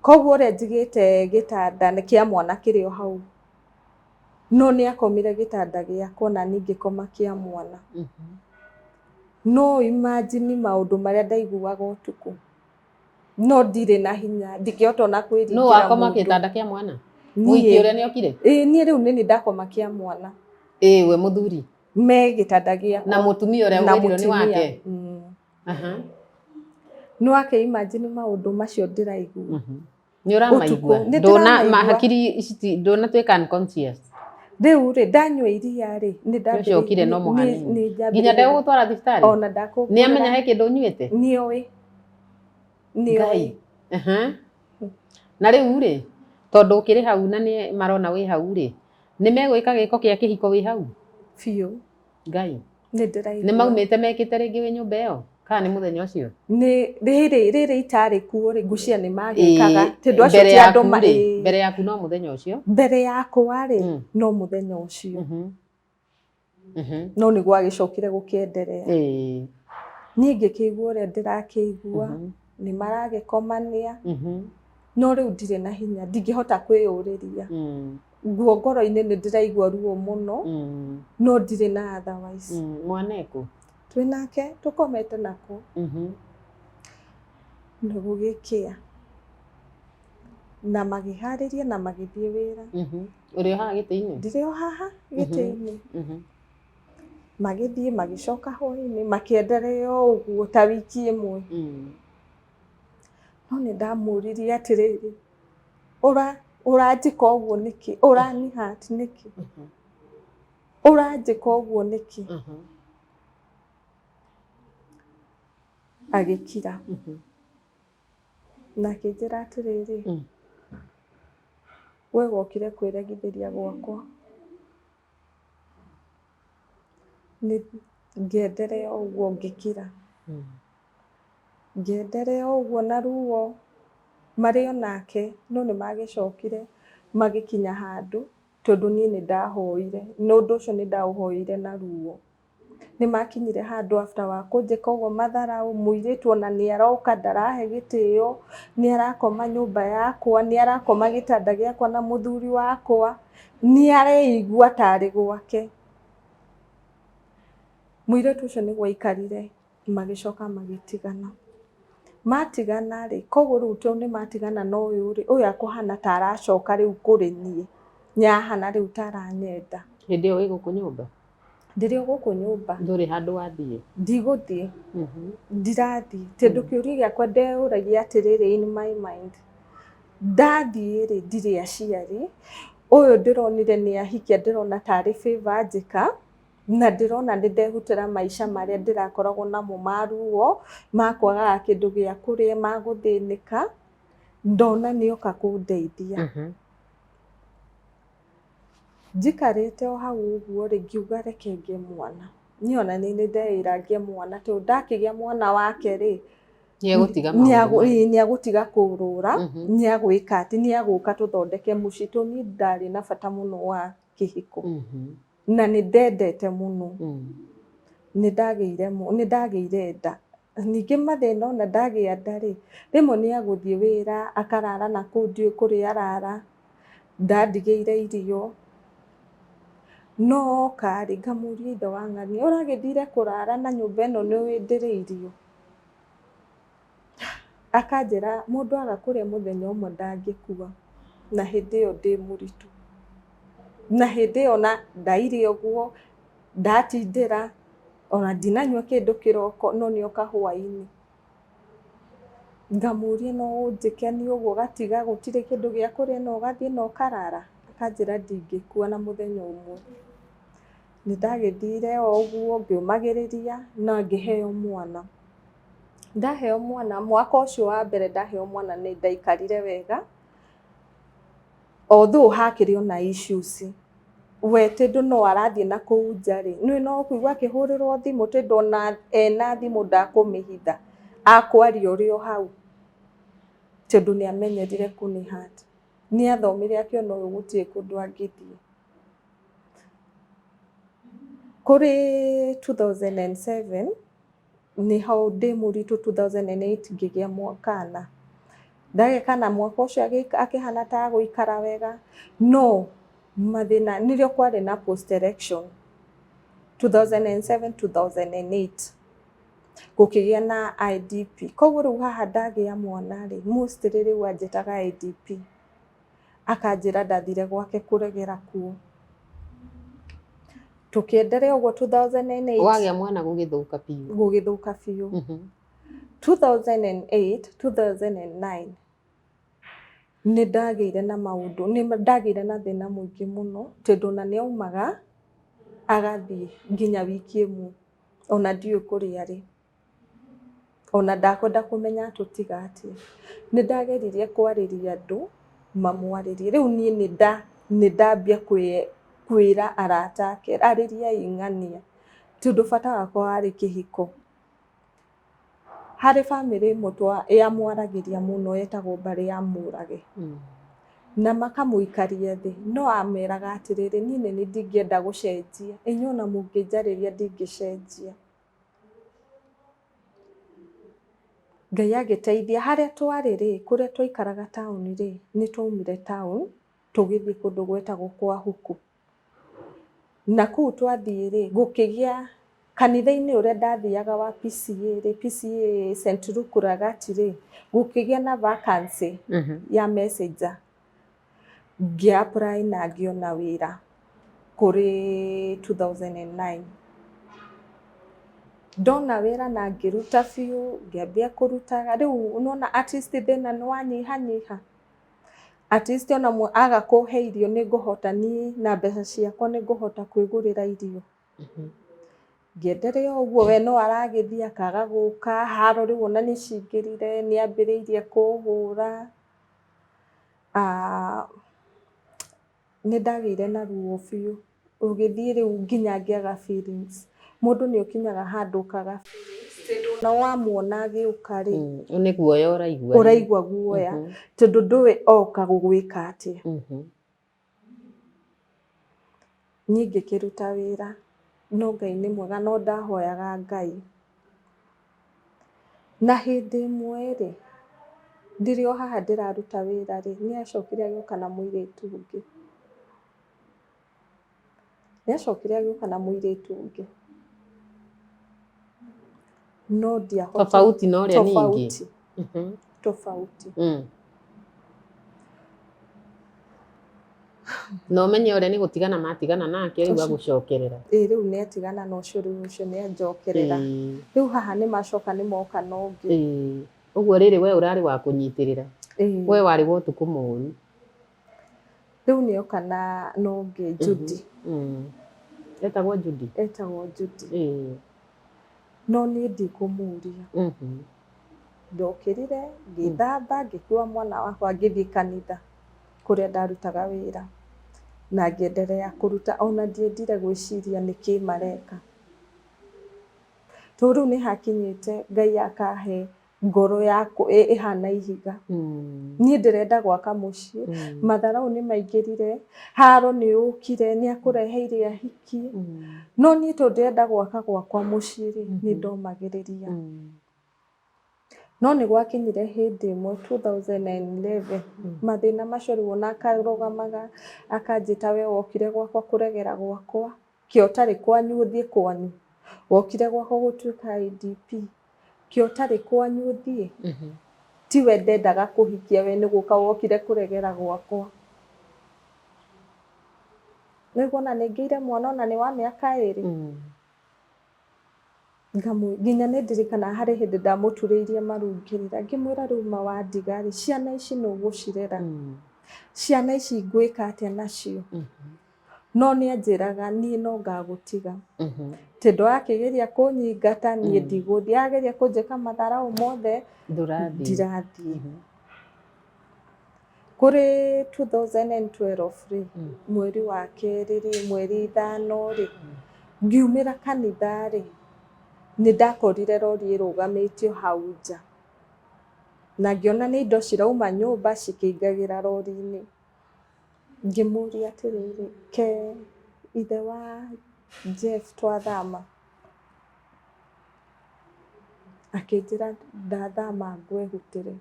koguo ũrĩa njigĩte gĩtanda kĩa mwana kĩrĩ o hau, no nĩ akomire gĩtanda gĩakwa na niĩ ngĩkoma kĩa mwana. No imagine maũndũ marĩa ndaiguaga ũtukũ, no ndirĩ na hinya, ndingĩhota ona kwĩringĩra Nũ wakoma mũndũ. gĩtanda kĩa mwana? Niĩ. Mũhiki ũrĩa nĩokire? Ĩĩ niĩ rĩu nĩ niĩ ndakoma kĩa mwana. Ĩĩ we mũthuri? Me gĩtanda gĩakwa. Na mũtumia ũrĩa Na wĩrirwo nĩ mũtumia. wake? Mm. Nĩ wake imagine maũndũ macio ndĩraigua. Nĩ ũramaigua? Ũtukũ, nĩ Ndũna ndĩramaigua. hakiri ici ndũnatuĩka unconscious. Rĩu rĩ ndanyua iria rĩ nĩ Ũcio ũkire no mũhanini. nĩ Nginya ndegũgũtwara thibitarĩ? Ona ndakũngũra. Nĩ amenya he kĩndũ ũnyuĩte? Nĩoĩ. Nĩoĩ. Ngai. Na rĩu rĩ, tondũ ũkĩrĩ hau na nĩ marona wĩ hau rĩ, nĩ megwĩka gĩko kĩa kĩhiko wĩ hau? Biũ. Ngai. Nĩ ndĩraigua. Nĩ maumĩte mekĩte rĩngĩ wĩ nyũmba ĩyo? Kana nĩ mũthenya ũcio? Nĩ rĩrĩ rĩrĩ itarĩ kuo rĩ, ngwĩciria nĩ magĩkaga. Tondũ acio Mbere ti andũ yaku ma rĩ, mbere yaku no mũthenya ũcio? Mbere yakwa rĩ, no mũthenya ũcio. No nĩ gwagĩcokire gũkĩenderea. Niĩ ngĩkĩigua ũrĩa ndĩrakĩigua, nĩ maragĩkomania, no rĩu ndirĩ na hinya, ndingĩhota kwĩyũrĩria. Nguo ngoro-inĩ nĩ ndĩraigua ruo mũno, no ndirĩ na otherwise. Mwana ekũ? Twĩ nake, tũkomete nako. Nĩ gũgĩkĩa. Na magĩharĩria na magĩthiĩ wĩra. Ũrĩ o haha gĩtĩ-inĩ? Ndĩrĩ o haha gĩtĩ-inĩ. Magĩthiĩ magĩcoka hwaĩ-inĩ makĩenderea o ũguo ta wiki ĩmwe. No nĩ ndamũririe atĩrĩrĩ, ũranjĩka ũguo nĩkĩ? Ũrani hurt nĩkĩ? Ũranjĩka ũguo nĩkĩ? Agĩkira. Na akĩnjĩra atĩrĩrĩ, we wokire kwĩregithĩria gwakwa. Nĩ ngĩenderea ũguo ngĩkira. Ngĩenderea ũguo na ruo marĩ o nake, no nĩ magĩcokire magĩkinya handũ tondũ niĩ nĩ ndahoire, na ũndũ ũcio nĩ ndaũhoire na ruo. Nĩ makinyire handũ after wa kũnjĩka ũguo matharaũ, mũirĩtu ona nĩ aroka ndarahe gĩtĩo, nĩ arakoma nyũmba yakwa, nĩ arakoma gĩtanda gĩakwa na mũthuri wakwa, nĩ areigua tarĩ gwake. Mũirĩtu ũcio nĩguo aikarire, magĩcoka magĩtigana. Matigana rĩ, koguo rĩu tondũ nĩ matigana na ũyũ rĩ, ũyũ akũhana ta aracoka rĩu kũrĩ niĩ, nĩahana rĩu ta aranyenda. Hĩndĩ ĩyo wĩ gũkũ nyũmba? Ndĩrĩ o gũkũ nyũmba. Ndũrĩ handũ wathiĩ? Ndigũthiĩ. Ndirathiĩ. Tondũ kĩũria gĩakwa ndeyũragia atĩrĩrĩ in my mind, ndathiĩ rĩ, ndirĩ aciari, ũyũ ndĩronire nĩ ahikia ndĩrona tarĩ favour anjĩka, na ndĩrona nĩ ndehutĩra maica marĩa ndĩrakoragwo namo ma ruo, ma kwagaga kĩndũ gĩa kũrĩa, ma gũthĩnĩka, ndona nĩoka kũndeithia. Njikarĩte o hau ũguo rĩ, ngiuga reke ngĩe mwana. Niĩ ona nĩ nĩ ndeĩra ngĩe mwana tondũ ndakĩgĩa mwana wake rĩ, Nĩegũtiga maũndũ maya. Nĩegũtiga kũrũra, nĩegwĩka atĩ, nĩegũka tũthondeke mũciĩ tondũ niĩ ndarĩ na bata mũno wa kĩhiko. Na nĩ ndendete mũno. Nĩ ndagĩire nda. Ningĩ mathĩna ona ndagĩa nda rĩ, rĩmwe nĩ agũthiĩ wĩra, akarara na kũu ndiũĩ kũrĩa arara, ndandigĩire irio. No oka rĩ, ngamũria ithe wa ng'ania, ũragĩthire kũrara na nyũmba ĩno nĩ ũĩ ndĩrĩ irio? Akanjĩra mũndũ aga kũrĩa mũthenya ũmwe ndangĩkua, na hĩndĩ ĩyo ndĩ mũritũ. Na hĩndĩ ĩyo ona ndaire ũguo, ndatindĩra, ona ndinanyua kĩndũ kĩroko, no nĩoka hwaĩ-inĩ. Ngamũria no ũnjĩke ũguo ũgatiga gũtirĩ kĩndũ gĩa kũrĩa na ũgathiĩ na ũkarara? Akanjĩra ndingĩkua na mũthenya ũmwe. Nĩ ndagĩthire o ũguo ngĩũmagĩrĩria na ngĩheo mwana. Ndaheo mwana, mwaka ũcio wa mbere ndaheo mwana nĩ ndaikarire wega. Although hakĩrĩ ona issues. We tondũ no arathiĩ na kũu nja rĩ, nĩ no ũkũigua akĩhũrĩrwo thimũ, tondũ ona ena thimũ ndakũmĩhitha, akwaria ũrĩ o hau, tondũ nĩ amenyerire kũnĩ hurt. Nĩ athomire akĩona ũyũ gũtirĩ kũndũ angĩthiĩ. Kũrĩ 2007 nĩho ndĩ mũritũ, 2008 ngĩgĩa kana. Ndagĩa kana mwaka ũcio akĩhana ta agũikara wega, no mathĩna nĩrĩo kwarĩ na post election 2007 2008, gũkĩgĩa na IDP. Koguo rĩu haha ndagĩa mwana rĩ, mostly rĩu anjĩtaga IDP, akanjĩra ndathire gwake kũregera kuo. Tũkĩenderea ũguo 2008. Wagĩa mwana gũgĩthũka biũ. Gũgĩthũka biũ. 2008 2009 nĩ ndagĩire na maũndũ, nĩ ndagĩire na thĩna mũingĩ mũno, tondũ ona nĩ aumaga agathiĩ nginya wiki ĩmwe, ona ndiũĩ kũrĩa arĩ, ona ndakwenda kũmenya atũtiga atĩa. Nĩ ndageririe kwarĩria andũ mamwarĩrie. Rĩu niĩ nĩ ndambia kwĩra arata ake, arĩriai ng'ania, tondũ bata wakwa warĩ kĩhiko. Harĩ bamĩrĩ ĩmwe yamwaragĩria mũno, yetagwo mbarĩ ya Mũrage, na makamũikaria thĩ, no ameraga atĩrĩrĩ, niĩ nĩ ndingĩenda gũcenjia, inyuĩ ona mũngĩnjarĩria ndingĩcenjia. Ngai agĩteithia, harĩa twarĩ rĩ, kũrĩa twaikaraga taũni rĩ, nĩ twaumire taũni tũgĩthiĩ kũndũ gwetagwo kwa Huku. Na kũu twathiĩ rĩ, gũkĩgĩa kanitha-inĩ ũrĩa ndathiaga wa PCA rĩ, PCA St. Luke Ragati rĩ, gũkĩgĩa na vacancy ya messenger. Ngĩ apply na ngĩona wĩra kũrĩ 2009. Ndona wĩra na ngĩruta biũ, ngĩambia kũrutaga. Rĩu nĩwona at least thĩna nĩ wanyihanyiha. At least ona aga kũhe irio, nĩ ngũhota niĩ na mbeca ciakwa, nĩ ngũhota kwĩgũrĩra irio. Ngĩenderea ũguo, we no aragĩthiĩ akaga gũka. Haro rĩu ona nĩ cingĩrire, nĩ ambĩrĩirie kũhũra. Nĩ ndagĩire na ruo biũ, rũgĩthiĩ rĩu nginya ngĩaga feelings. Mũndũ nĩ ũkinyaga handũ ũkaga feelings, tondũ ona wamuona agĩũka rĩ, Nĩ guoya ũraigua. Ũraigua guoya, tondũ ndũĩ oka gũgwĩka atĩa. Niĩ ngĩkĩruta wĩra, no Ngai nĩ mwega, no ndahoyaga Ngai. Na hĩndĩ ĩmwe rĩ, ndĩrĩ o haha ndĩraruta wĩra rĩ, nĩ acokire agĩũka na mũirĩtu ũngĩ. Nĩ acokire agĩũka na mũirĩtu ũngĩ. No ndiahotire. Tofauti na ũrĩa ningĩ. Tofauti. Tofauti. Na ũmenye ũrĩa nĩ gũtigana matigana nake, rĩu agũcokerera. Ĩ, rĩu nĩ atigana na ũcio, rĩu ũcio nĩ anjokerera. Rĩu haha nĩ macoka, nĩ moka na ũngĩ. Ũguo rĩrĩ we ũrarĩ wa kũnyitĩrĩra. We warĩ wa ũtukũ mũũru. Rĩu nĩ oka na ũngĩ, Judy. Etagwo Judy. Etagwo Judy. No niĩ ndikũmũria. Ndokĩrire, ngĩthamba, ngĩkua mwana wakwa, ngĩthiĩ kanitha kũrĩa ndarutaga wĩra, na ngĩenderea kũruta. Ona ndiendire gwĩciria nĩkĩ mareka, tondũ rĩu nĩ hakinyĩte Ngai akahe ngoro yaku ĩhana ihiga. Niĩ ndĩrenda gwaka mũciĩ. Matharau nĩ maingĩrire, haro nĩ yũkire, nĩ akũreheire ahiki, no niĩ tondũ ndĩrenda gwaka gwakwa mũciĩ rĩ, nĩ ndomagĩrĩria. No nĩ gwakinyire hĩndĩ ĩmwe 2011, mathĩna macio rĩu ona akarũgamaga akanjĩta, "We wokire gwakwa kũregera gwakwa, kĩ ũtarĩ kwanyu ũthiĩ kwanyu, wokire gwakwa gũtuĩka IDP, kĩ ũtarĩ kwanyu ũthiĩ, tiwe ndendaga kũhikia, we nĩ gũka wokire kũregera gwakwa." Nĩguo ona nĩ ngĩire mwana, ona nĩ wa mĩaka 2. Nginya nĩ ndirikanaga harĩ hĩndĩ ndamũturĩirie maru ngĩrĩra, ngĩmwĩra, "Rĩu ma wandiga rĩ, ciana ici nũ ũgũcirera? Ciana ici ngwĩka atĩa nacio?" No nĩ anjĩraga, "Niĩ no ngagũtiga." Tondũ akĩgeria kũnyingata, niĩ ndigũthiĩ. Ageria kũnjĩka matharau mothe, Ndũrathiĩ. ndirathiĩ. Kũrĩ Kũrĩ 2012 rĩ, mweri wa kerĩ rĩ, mweri 5 rĩ, ngiumĩra kanitha rĩ, nĩ ndakorire rori ĩrũgamĩtio hau nja, na ngĩona nĩ indo cirauma nyũmba cikĩingagĩra rori-inĩ. Ngĩmũria atĩrĩrĩ, ke ithe wa Jeff twathama? Akĩnjĩra ndathama ngwĩhutĩre.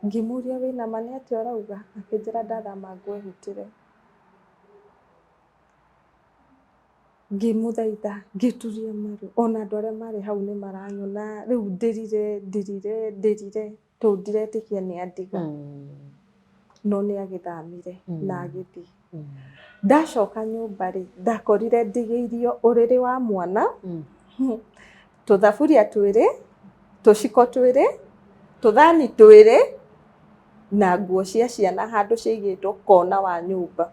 Ngĩmũria wĩna ma nĩ atĩa ũrauga? Akĩnjĩra ndathama ngwĩhutĩre. Ngĩmũthaitha, ngĩturia maru, ona andũ arĩa marĩ hau nĩ maranyona, rĩu ndĩrire ndĩrire ndĩrire tondũ ndiretĩkia nĩ andiga. No nĩ agĩthamire na agĩthiĩ. Ndacoka nyũmba rĩ, ndakorire ndigĩirio ũrĩrĩ wa mwana, tũthaburia twĩrĩ, tũciko twĩrĩ, tũthani twĩrĩ, na nguo cia ciana handũ ciaigĩtwo kona wa nyũmba.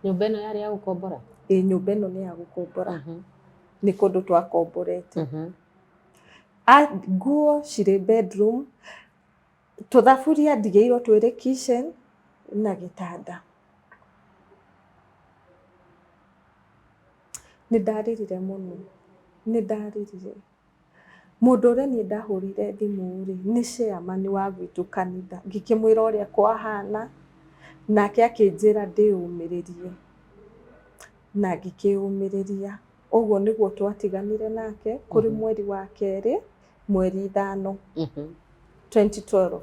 Nyũmba ĩno yarĩ ya gũkombora? Ĩĩ, nyũmba ĩno nĩ ya gũkombora. Nĩ kũndũ twakomborete. Nguo cirĩ bedroom, tũthaburia ndigĩirwo twĩrĩ kitchen na gĩtanda. Nĩ ndarĩrire mũno, nĩ ndarĩrire. Mũndũ ũrĩa niĩ ndahũrire thimũ rĩ, nĩ chairman wa gwitũ kanitha, ngĩkĩmwĩra ũrĩa kwahana, nake akĩnjĩra ndĩyũmĩrĩrie, na ngĩkĩyũmĩrĩria. Ũguo nĩguo twatiganire nake kũrĩ mweri wa kerĩ, mweri 5, 2012.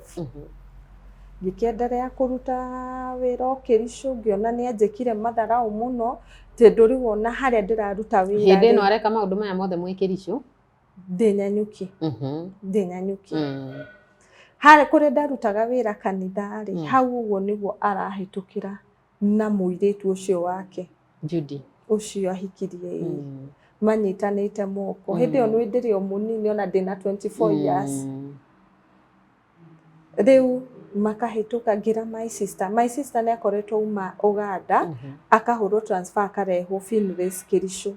Ngĩkĩenderea kũruta wĩra o Kĩricũ, ngĩona nĩ anjĩkire matharau mũno, tondũ rĩu ona harĩa ndĩraruta wĩra Hĩndĩ ĩno areka maũndũ maya mothe mwĩ Kĩricũ? Ndĩ Nanyuki. Ndĩ Nanyuki. Harĩa kũrĩa ndarutaga wĩra kanitha rĩ, hau ũguo nĩguo arahĩtũkĩra na mũirĩtu ũcio wake. Judy. Ũcio ahikirie ĩĩ. Manyitanĩte moko. Hĩndĩ ĩyo nĩ ndĩrĩ o mũnini ona ndĩna 24 years. Rĩu makahĩtũka ngĩra my sister. My sister nĩ akoretwo uma Uganda, akahũrwo transfer akarehwo Finlays Kĩricũ.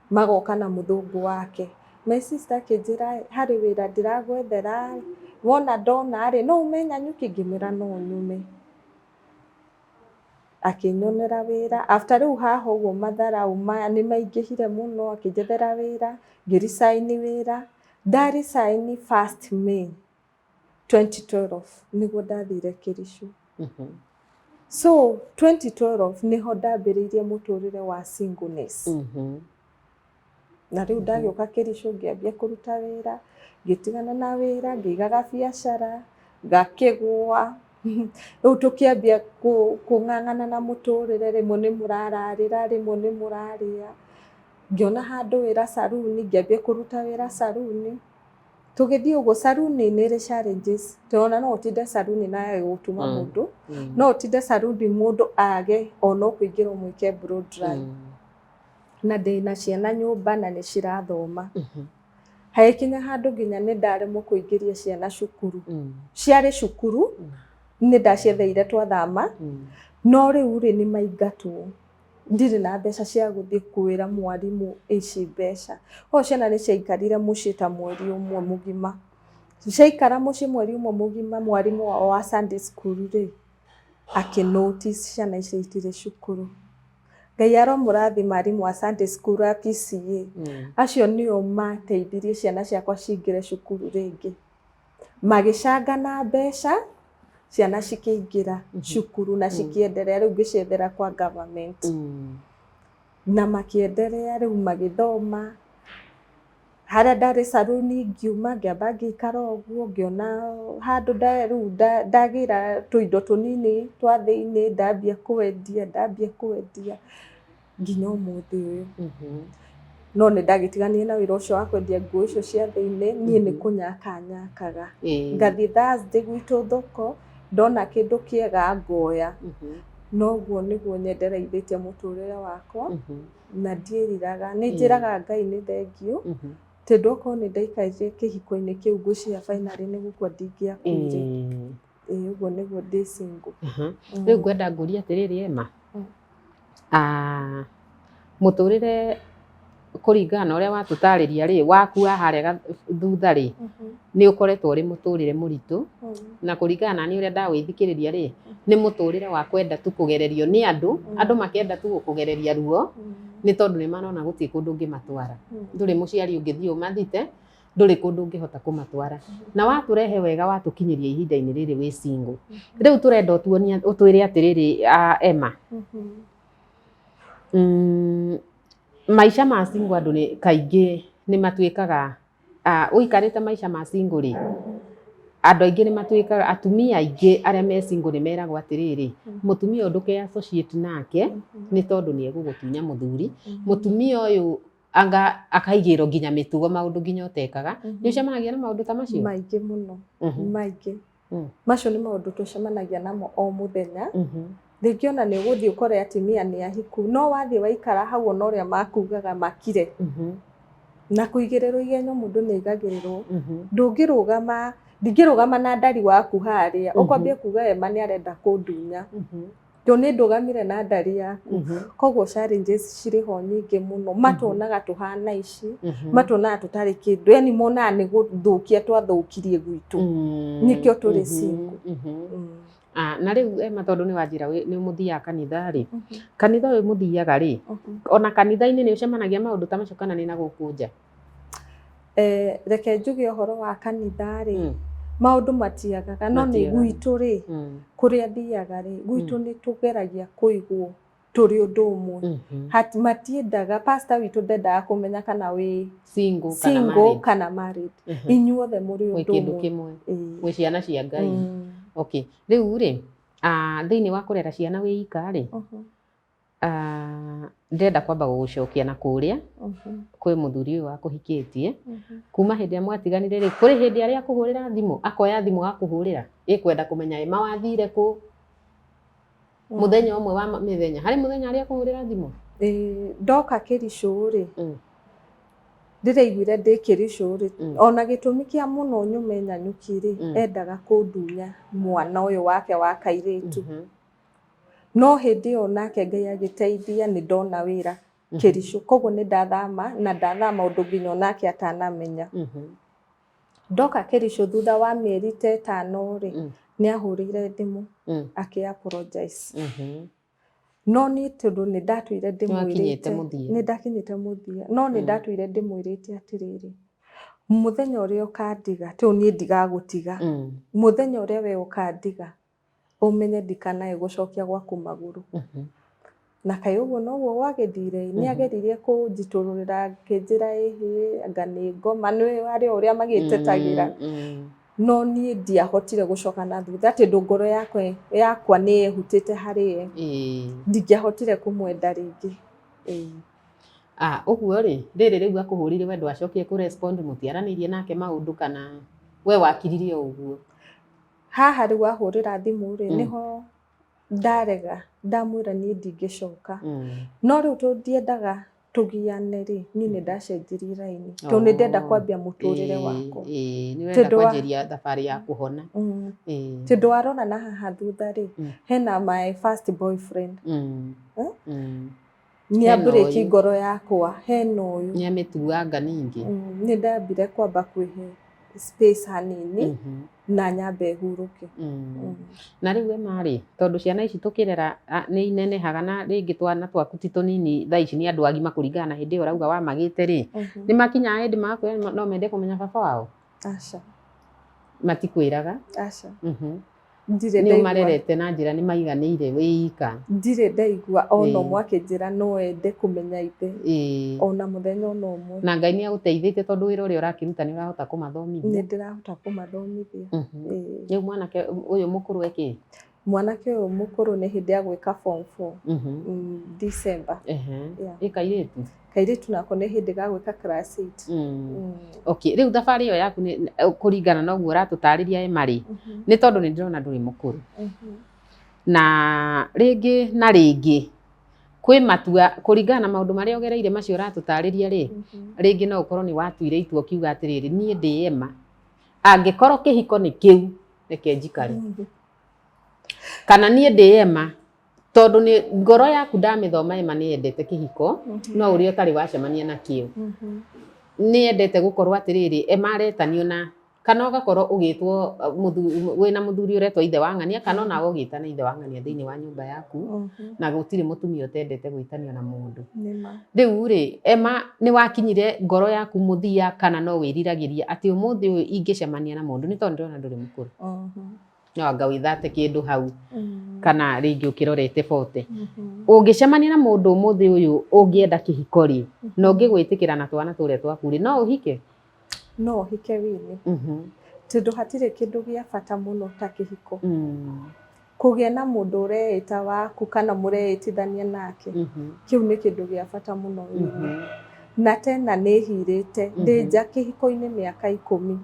Magoka na mũthũngũ wake. My sister akĩnjĩra harĩ wĩra ndĩragwethera, wona ndona rĩ, no ume Nanyuki? Ngĩmwĩra no nyume. Akĩnyonera wĩra. After rĩu haha ũguo matharau maya nĩ maingĩhire mũno, akĩnjethera wĩra, ngĩ resign wĩra. Nda resign 1st May 2012 nĩguo ndathire Kĩricũ. So 2012 nĩho ndambĩrĩirie mũtũrĩre wa singleness. Na rĩu ndagĩũka Kĩricũ ngĩambia kũruta wĩra, ngĩtigana na wĩra, ngĩigaga biacara, ngakĩgũa. Rĩu tũkĩambia kũng'ang'ana na mũtũrĩre, rĩmwe nĩ mũrararĩra, rĩmwe nĩ mũrarĩa. Ngĩona handũ wĩra saruni, ngĩambia kũruta wĩra saruni. Tũgĩthiĩ ũguo saruni nĩ ĩrĩ challenges, tondũ no ũtinde saruni na yage gũtuma mũndũ, no ũtinde saruni mũndũ age ona ũkũingĩra ũmwĩke blow dry. Na ndĩna ciana nyũmba na nĩ cirathoma. Hagĩkinya handũ nginya nĩ ndaremwo kũingĩria ciana cukuru. Ciarĩ cukuru, nĩ ndaciendeire twathama, no rĩu rĩ nĩ maingatwo. Ndirĩ na mbeca cia gũthiĩ kwĩra mwarimũ ici mbeca. O ciana nĩ ciaikarire mũciĩ ta mweri ũmwe mũgima. Ciaikara mũciĩ mweri ũmwe mũgima, mwarimũ wao wa Sunday school rĩ, akĩ notice ciana icio itirĩ cukuru. Ngai aromũrathima arimũ a Sunday school a PCA. Acio nĩo mateithirie ciana ciakwa cingĩre cukuru rĩngĩ. Magĩcanga na mbeca, ciana cikĩingĩra cukuru na cikĩenderea, rĩu ngĩciethera kwa government. Na makĩenderea rĩu magĩthoma. Harĩa ndarĩ saruni ngiuma ngĩamba ngĩikara ũguo, ngĩona handũ rĩu ndagĩra tũindo tũnini twa thĩinĩ, ndambia kwendia, ndambia kwendia nginya ũmũthĩ ũyũ. No nĩ ndagĩtiganire na wĩra ũcio wa kwendia nguo icio cia thĩinĩ, niĩ nĩ kũnyaka nyakaga. Ngathiĩ Thursday gwitũ thoko, ndona kĩndũ kĩega ngoya. Noguo nĩguo nyendereithĩtie mũtũrĩre wakwa, na ndiĩriraga. Nĩ njĩraga Ngai nĩ thengiũ, tondũ okorwo nĩ ndaikarire kĩhiko-inĩ kĩu ngwĩciria finally nĩ gũkua ndingĩakuire. Ĩĩ, ũguo nĩguo ndĩ single. Rĩu ngwenda ngũrie atĩrĩrĩ Emma, mũtũrĩre Kũringana na ũrĩa watũtarĩria rĩ, waku wa harĩa thutha rĩ, nĩ ũkoretwo ũrĩ mũtũrĩre mũritũ, na kũringana na niĩ ũrĩa ndawĩthikĩrĩria rĩ, nĩ mũtũrĩre wa kwenda tu kũgererio nĩ andũ, andũ makenda tu gũkũgereria ruo, nĩ tondũ nĩ marona gũtirĩ kũndũ ũngĩmatwara. Ndũrĩ mũciari ũngĩthiĩ ũmathite, ndũrĩ kũndũ ũngĩhota kũmatwara. Na watũrehe wega watũkinyĩria ihinda-inĩ rĩrĩ wĩ single. Rĩu tũrenda ũtuonie ũtwĩre atĩrĩrĩ, Emma, maica ma single andũ nĩ kaingĩ nĩ matuĩkaga, ũikarĩte maica ma single rĩ, andũ aingĩ nĩ matuĩkaga, atumia aingĩ arĩa me single nĩ meragwo atĩrĩrĩ, mũtumia ũyũ ndũke associate nake nĩ tondũ nĩ egũgũtunya mũthuri, mũtumia ũyũ anga akaigĩrwo nginya mĩtugo maũndũ nginya ũtekaga. Nĩ ũcemanagia na maũndũ ta macio? Maingĩ mũno, maingĩ. Macio nĩ maũndũ tũcemanagia namo o mũthenya. Rĩngĩ ona nĩ ũgũthiĩ ũkore atumia nĩ ahiku, no wathiĩ waikara hau ona ũrĩa makugaga makire. Na kũigĩrĩrwo igenyo mũndũ nĩ aigagĩrĩrwo. Ndũngĩrũgama, ndingĩrũgama na ndari waku harĩa, ũkwambia kuga Emma nĩ arenda kũndunya. Tondũ nĩ ndũgamire na ndari yaku. Koguo challenges cirĩ ho nyingĩ mũno. Matuonaga tũhana ici, matuonaga tũtarĩ kĩndũ, yani monaga nĩ gũthũkia twathũkirie gwitũ. Nĩkĩo tũrĩ single. Na rĩu Emma, tondũ nĩ wanjĩra nĩ mũthiaga kanitha rĩ, kanitha ũyũ mũthiaga rĩ, ona kanitha-inĩ nĩ ũcemanagia maũndũ ta macio kana nĩ na gũkũ nja? Reke njuge ũhoro wa kanitha rĩ, maũndũ matiagaga, no nĩ gwitũ rĩ, kũrĩa thiaga rĩ, gwitũ nĩ tũgeragia kũigwo tũrĩ ũndũ ũmwe. Matiendaga, pastor witũ ndendaga kũmenya kana wĩ single kana married. Inyuothe mũrĩ ũndũ ũmwe. Kĩmwe. Mwĩ ciana cia Ngai. Okay. Rĩu rĩ, thĩinĩ wa kũrera ciana wĩ ika rĩ, ndĩrenda kwamba gũgũcokia na kũrĩa kwĩ mũthuri ũyũ wakũhikĩtie. Kuma hĩndĩ ĩrĩa mwatiganire rĩ, kũrĩ hĩndĩ arĩa akũhũrĩra thimũ, akoya thimũ agakũhũrĩra, ĩkwenda kũmenya Emma wathire kũ, mũthenya ũmwe wa mĩthenya, harĩ mũthenya arĩa akũhũrĩra thimũ? Ndoka Kĩricũ rĩ, ndĩraiguire ndĩ Kĩricũ rĩ, ona gĩtũmi kĩa mũno nyume Nanyuki rĩ, endaga kũndunya mwana ũyũ wake wa kairĩtu. No hĩndĩ ĩyo nake Ngai agĩteithia nĩ ndona wĩra Kĩricũ, koguo nĩ ndathama na ndathama ũndũ nginya onake atanamenya. Ndoka Kĩricũ thutha wa mĩeri ta ĩtano rĩ, nĩ ahũrĩire thimũ akĩ apologize. No niĩ tondũ nĩ ndatũire ndĩmwĩrĩte, nĩ ndakinyĩte mũthia, no nĩ ndatũire ndĩmwĩrĩte atĩrĩrĩ, mũthenya ũrĩa ũkandiga, tondũ niĩ ndigagũtiga, mũthenya ũrĩa we ũkandiga, ũmenye ndikanae gũcokia gwaku magũrũ. Na kaĩ ũguo noguo gwagĩthire, nĩ ageririe kũnjitũrũrĩra akĩnjĩra ĩhĩ anga nĩ ngoma, nĩ harĩ ũrĩa magĩtetagĩra. No niĩ ndiahotire gũcoka na thutha tondũ ngoro yakwa nĩ yehutĩte harĩ ye. Ndingĩahotire kũmwenda rĩngĩ. Ũguo rĩ, rĩrĩ rĩu akũhũrire we ndwacokire kũ respond, mũtiaranĩirie nake maũndũ kana we wakiririe o ũguo? Haha rĩu ahũrĩra thimũ rĩ, nĩho ndarega, ndamwĩra niĩ ndingĩcoka. No rĩu tondũ ndiendaga tũgiane rĩ, niĩ nĩ ndacenjirie raini tondũ nĩ ndenda kwambia mũtũrĩre wakwa. Nĩ wenda kwanjĩria thabarĩ ya kũhona. Tondũ warora na haha thutha rĩ, hena my first boyfriend. Nĩ ambĩrĩki ngoro yakwa, hena ũyũ. Nĩ amĩtuanga ningĩ. Nĩ ndambire kwamba kwĩhe space hanini na nyambe hurũke. Na rĩu Emma rĩ, tondũ ciana ici tũkĩrera nĩ inenehaga na rĩngĩ twana twaku ti tũnini thaa ici nĩ andũ agima kũringana na hĩndĩ ĩyo ũrauga wamagĩte rĩ, nĩ makinyaga hĩndĩ magakwĩra no mende kũmenya baba wao? Aca. Matikwĩraga? Aca. Nĩ ũmarerete na njĩra nĩ maiganĩire wĩ ika? Ndirĩ ndaigua ona ũmwe akĩnjĩra no ende kũmenya ithe. Ona mũthenya ona ũmwe. Na Ngai nĩ agũteithĩtie tondũ wĩra ũrĩa ũrakĩruta nĩ ũrahota kũmathomithia? Nĩ ndĩrahota kũmathomithia. Rĩu mwanake ũyũ mũkũrũ ekĩ? Mwanake ũyũ mũkũrũ nĩ hĩndĩ ya gwĩka form 4 December. Ĩ kairĩtu? Kairĩtu nako nĩ hĩndĩ ga gwĩka class 8. Okay, rĩu thabarĩ ĩyo yaku nĩ kũringana na ũguo ũratũtarĩria Emma rĩ, nĩ tondũ nĩ ndĩrona ndũrĩ mũkũrũ. Na rĩngĩ na rĩngĩ kwĩ matua kũringana na maũndũ marĩa ũgereire macio ũratũtarĩria rĩ, rĩngĩ no ũkorwo nĩ watuire itua ũkiuga atĩrĩrĩ, niĩ ndĩ Emma, angĩkorwo kĩhiko nĩ kĩu reke njikare. Kana niĩ ndĩ Emma, Tondũ nĩ ngoro yaku ndamĩthoma, Emma, nĩ yendete kĩhiko, no ũrĩa ũtarĩ wacemania nakĩo. Nĩ yendete gũkorwo atĩrĩrĩ, Emma aretanio na kana ũgakorwo ũgĩtwo wĩna mũthuri ũretwo ithe wa ng'ania, kana onawe ũgĩtana ithe wa ng'ania thĩinĩ wa nyũmba yaku, na gũtirĩ mũtumia ũtendete gwĩtanio na mũndũ. Nĩma. Rĩu rĩ, Emma, nĩ wakinyire ngoro yaku mũthia, kana no wĩriragĩria atĩ ũmũthĩ ũyũ ingĩcemania na mũndũ, nĩ tondũ ndĩrona ndũrĩ mũkũrũ, no anga wĩthate kĩndũ hau, kana rĩngĩ ũkĩrorete 40, ũngĩcemania na mũndũ ũmũthĩ ũyũ ũngĩenda kĩhiko rĩ, na ũngĩgwĩtĩkĩra na twana tũrĩa twaku rĩ, no ũhike? No hike, Winnie, tondũ hatirĩ kĩndũ gĩa bata mũno ta kĩhiko. Kũgĩa na mũndũ ũreĩta waku kana mũreĩtithania nake, kĩu nĩ kĩndũ gĩa bata mũno, Winnie. Na tena nĩ hirĩte, ndĩ nja kĩhiko-inĩ mĩaka 10.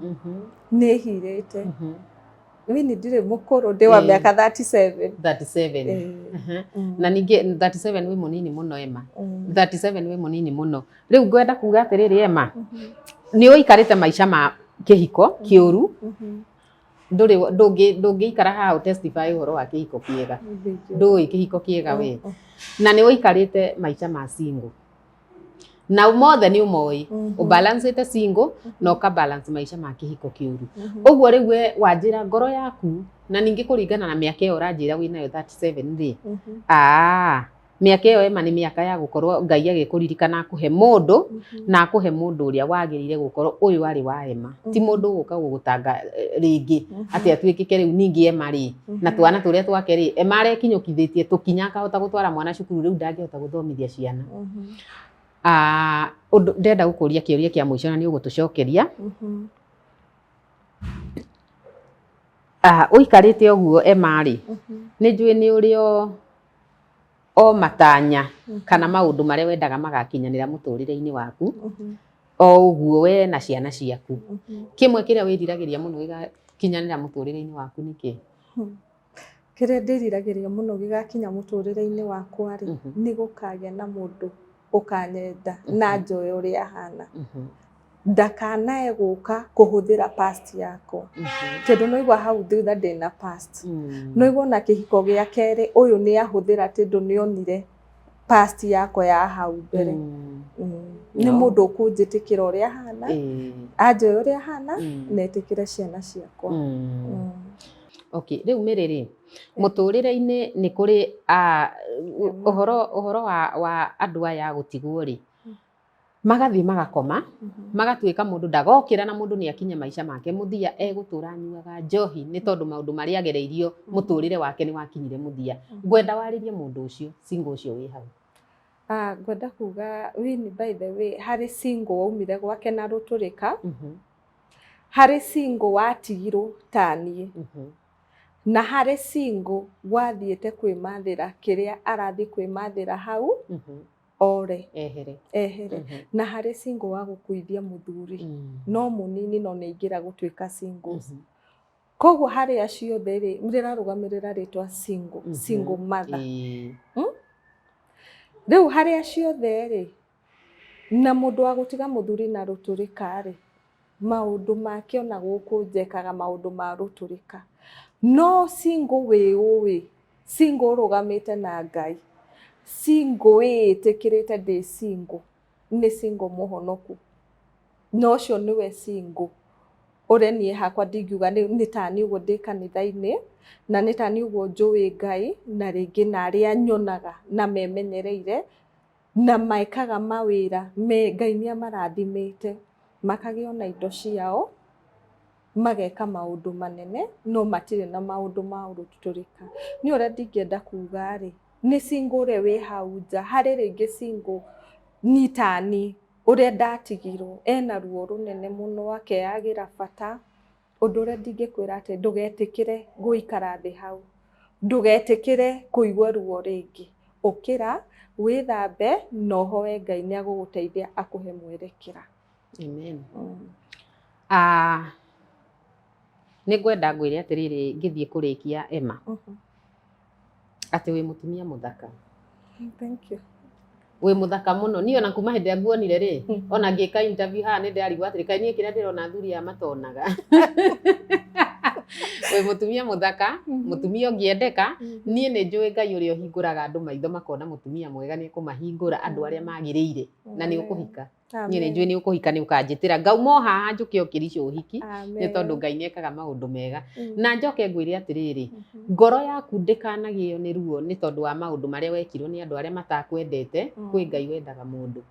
Nĩ hirĩte, Winnie, ndirĩ mũkũrũ, ndĩ wa mĩaka 37. 37. Eh. Na ningĩ 37 wĩ mũnini mũno, Emma. 37 wĩ mũnini mũno. Rĩu ngwenda kuga atĩrĩrĩ, Emma, nĩ ũikarĩte maica ma kĩhiko kĩũru, ndũrĩ ndũngĩikara haha ũtestify ũhoro wa kĩhiko kĩega. Ndũĩ kĩhiko kĩega we, na nĩ ũikarĩte maica ma single, na mothe nĩ ũmoĩ, ũbalancĩte single na ũka balance maica ma kĩhiko kĩũru. Ũguo rĩu we wanjĩra ngoro yaku, na ningĩ kũringana na mĩaka ĩyo ũranjĩra wĩnayo 37 rĩ, mĩaka ĩyo, Emma, nĩ mĩaka ya gũkorwo Ngai agĩkũririkana akũhe mũndũ, na akũhe mũndũ ũrĩa wagĩrĩire gũkorwo ũyũ arĩ wa Emma, ti mũndũ ũgũka gũgũtanga rĩngĩ atĩ atuĩkĩke rĩu ningĩ Emma rĩ, na twana tũrĩa twake rĩ, Emma arekinyũkithĩtie tũkinya akahota gũtwara mwana cukuru, rĩu ndangĩhota gũthomithia ciana. Ũndũ ndĩrenda gũkũria, kĩũria kĩa mũico, na nĩ ũgũtũcokeria. Ũikarĩte ũguo, Emma rĩ, nĩ njũĩ nĩ ũrĩ o matanya kana maũndũ marĩa wendaga magakinyanĩra mũtũrĩre-inĩ waku, o ũguo we na ciana ciaku. Kĩmwe kĩrĩa wĩriragĩria mũno gĩgakinyanĩra mũtũrĩre-inĩ waku nĩ kĩ? Kĩrĩa ndĩriragĩria mũno gĩgakinya mũtũrĩre-inĩ wakwa rĩ, nĩ gũkagĩa na mũndũ ũkanyenda na njoe ũrĩa ahana, ndakanae gũka kũhũthĩra past yakwa, tondũ no igua hau thutha ndĩna past. No igua ona kĩhiko gĩa kerĩ ũyũ nĩ ahũthĩra, tondũ nĩ onire past yakwa ya hau mbere. Nĩ mũndũ ũkũnjĩtĩkĩra ũrĩa hana, anjoe ũrĩa hana, na etĩkĩre ciana ciakwa. Okay, rĩu Mary rĩ, mũtũrĩre-inĩ nĩ kũrĩ ũhoro wa andũ aya gũtigwo rĩ, magathiĩ magakoma, magatuĩka mũndũ ndagokĩra, na mũndũ nĩ akinya maica make mũthia egũtũra anyuaga njohi, nĩ tondũ maũndũ marĩa agereirio mũtũrĩre wake nĩ wakinyire mũthia. Ngwenda warĩrie mũndũ ũcio single ũcio wĩ hau. Ngwenda kuga, Winnie, by the way, harĩ single waumire gwake na rũtũrĩka, harĩ single watigirwo ta niĩ, na harĩ single wathiĩte kwĩmathĩra kĩrĩa arathiĩ kwĩmathĩra hau ore, ehere, ehere, na harĩ single wa gũkuithia mũthuri, no mũnini, no nĩ aingĩra gũtuĩka singles. Koguo harĩ acio othe rĩ, rĩrarũgamĩrĩra rĩtwa single, single mother. Rĩu harĩ acio othe rĩ, na mũndũ wa gũtiga mũthuri na rũtũrĩka rĩ, maũndũ make ona gũkũ njekaga maũndũ ma rũtũrĩka, no single wĩũĩ, single ũrũgamĩte na Ngai, single wĩĩtĩkĩrĩte ndĩ single, nĩ single mũhonoku, na ũcio nĩwe single ũrĩa niĩ hakwa ndingiuga nĩ tani ũguo ndĩ kanitha-inĩ, na nĩ tani ũguo njũĩ Ngai, na rĩngĩ na arĩa nyonaga na memenyereire na mekaga mawĩra me Ngai nĩ amarathimĩte makagĩa ona indo ciao, mageka maũndũ manene, no matirĩ na maũndũ ma ũrutũrĩka. Nĩ ũrĩa ndingĩenda kuga rĩ, nĩ single ũrĩa wĩ hau nja, harĩ rĩngĩ single ni tani ũrĩa ndatigirwo, ena ruo rũnene mũno, akeyagĩra bata. Ũndũ ũrĩa ndingĩkwĩra atĩ ndũgetĩkĩre gũikara thĩ hau, ndũgetĩkĩre kũigua ruo rĩngĩ, ũkĩra wĩthambe na ũhoe Ngai, nĩ agũgũteithia akũhe mwerekera. Amen. Nĩ ngwenda ngwĩre atĩrĩrĩ, ngĩthiĩ kũrĩkia, Emma, atĩ wĩ mũtumia mũthaka. Thank you. Wĩ mũthaka mũno. Niĩ ona kuma hĩndĩ ĩrĩa nguonire rĩ, ona ngĩka interview haha, nĩ ndĩrarigwo atĩrĩ, kaĩ niĩ kĩrĩa ndĩrona athuri aya matonaga? Wĩ mũtumia mũthaka, mũtumia ũngĩendeka. Niĩ nĩ njũĩ Ngai ũrĩa ũhingũraga andũ maitho makona mũtumia mwega nĩ ekũmahingũra andũ arĩa magĩrĩire, na nĩ ũkũhika. Niĩ nĩ njũĩ nĩ ũkũhika, nĩ ũkanjĩtĩra ngauma o haha njũke o Kericho ũhiki, nĩ tondũ Ngai nĩ ekaga maũndũ mega. Na njoke ngwĩre atĩrĩrĩ, ngoro yaku ndĩkanagĩo nĩ ruo nĩ tondũ wa maũndũ marĩa wekirwo nĩ andũ arĩa matakwendete. Kwĩ Ngai wendaga mũndũ.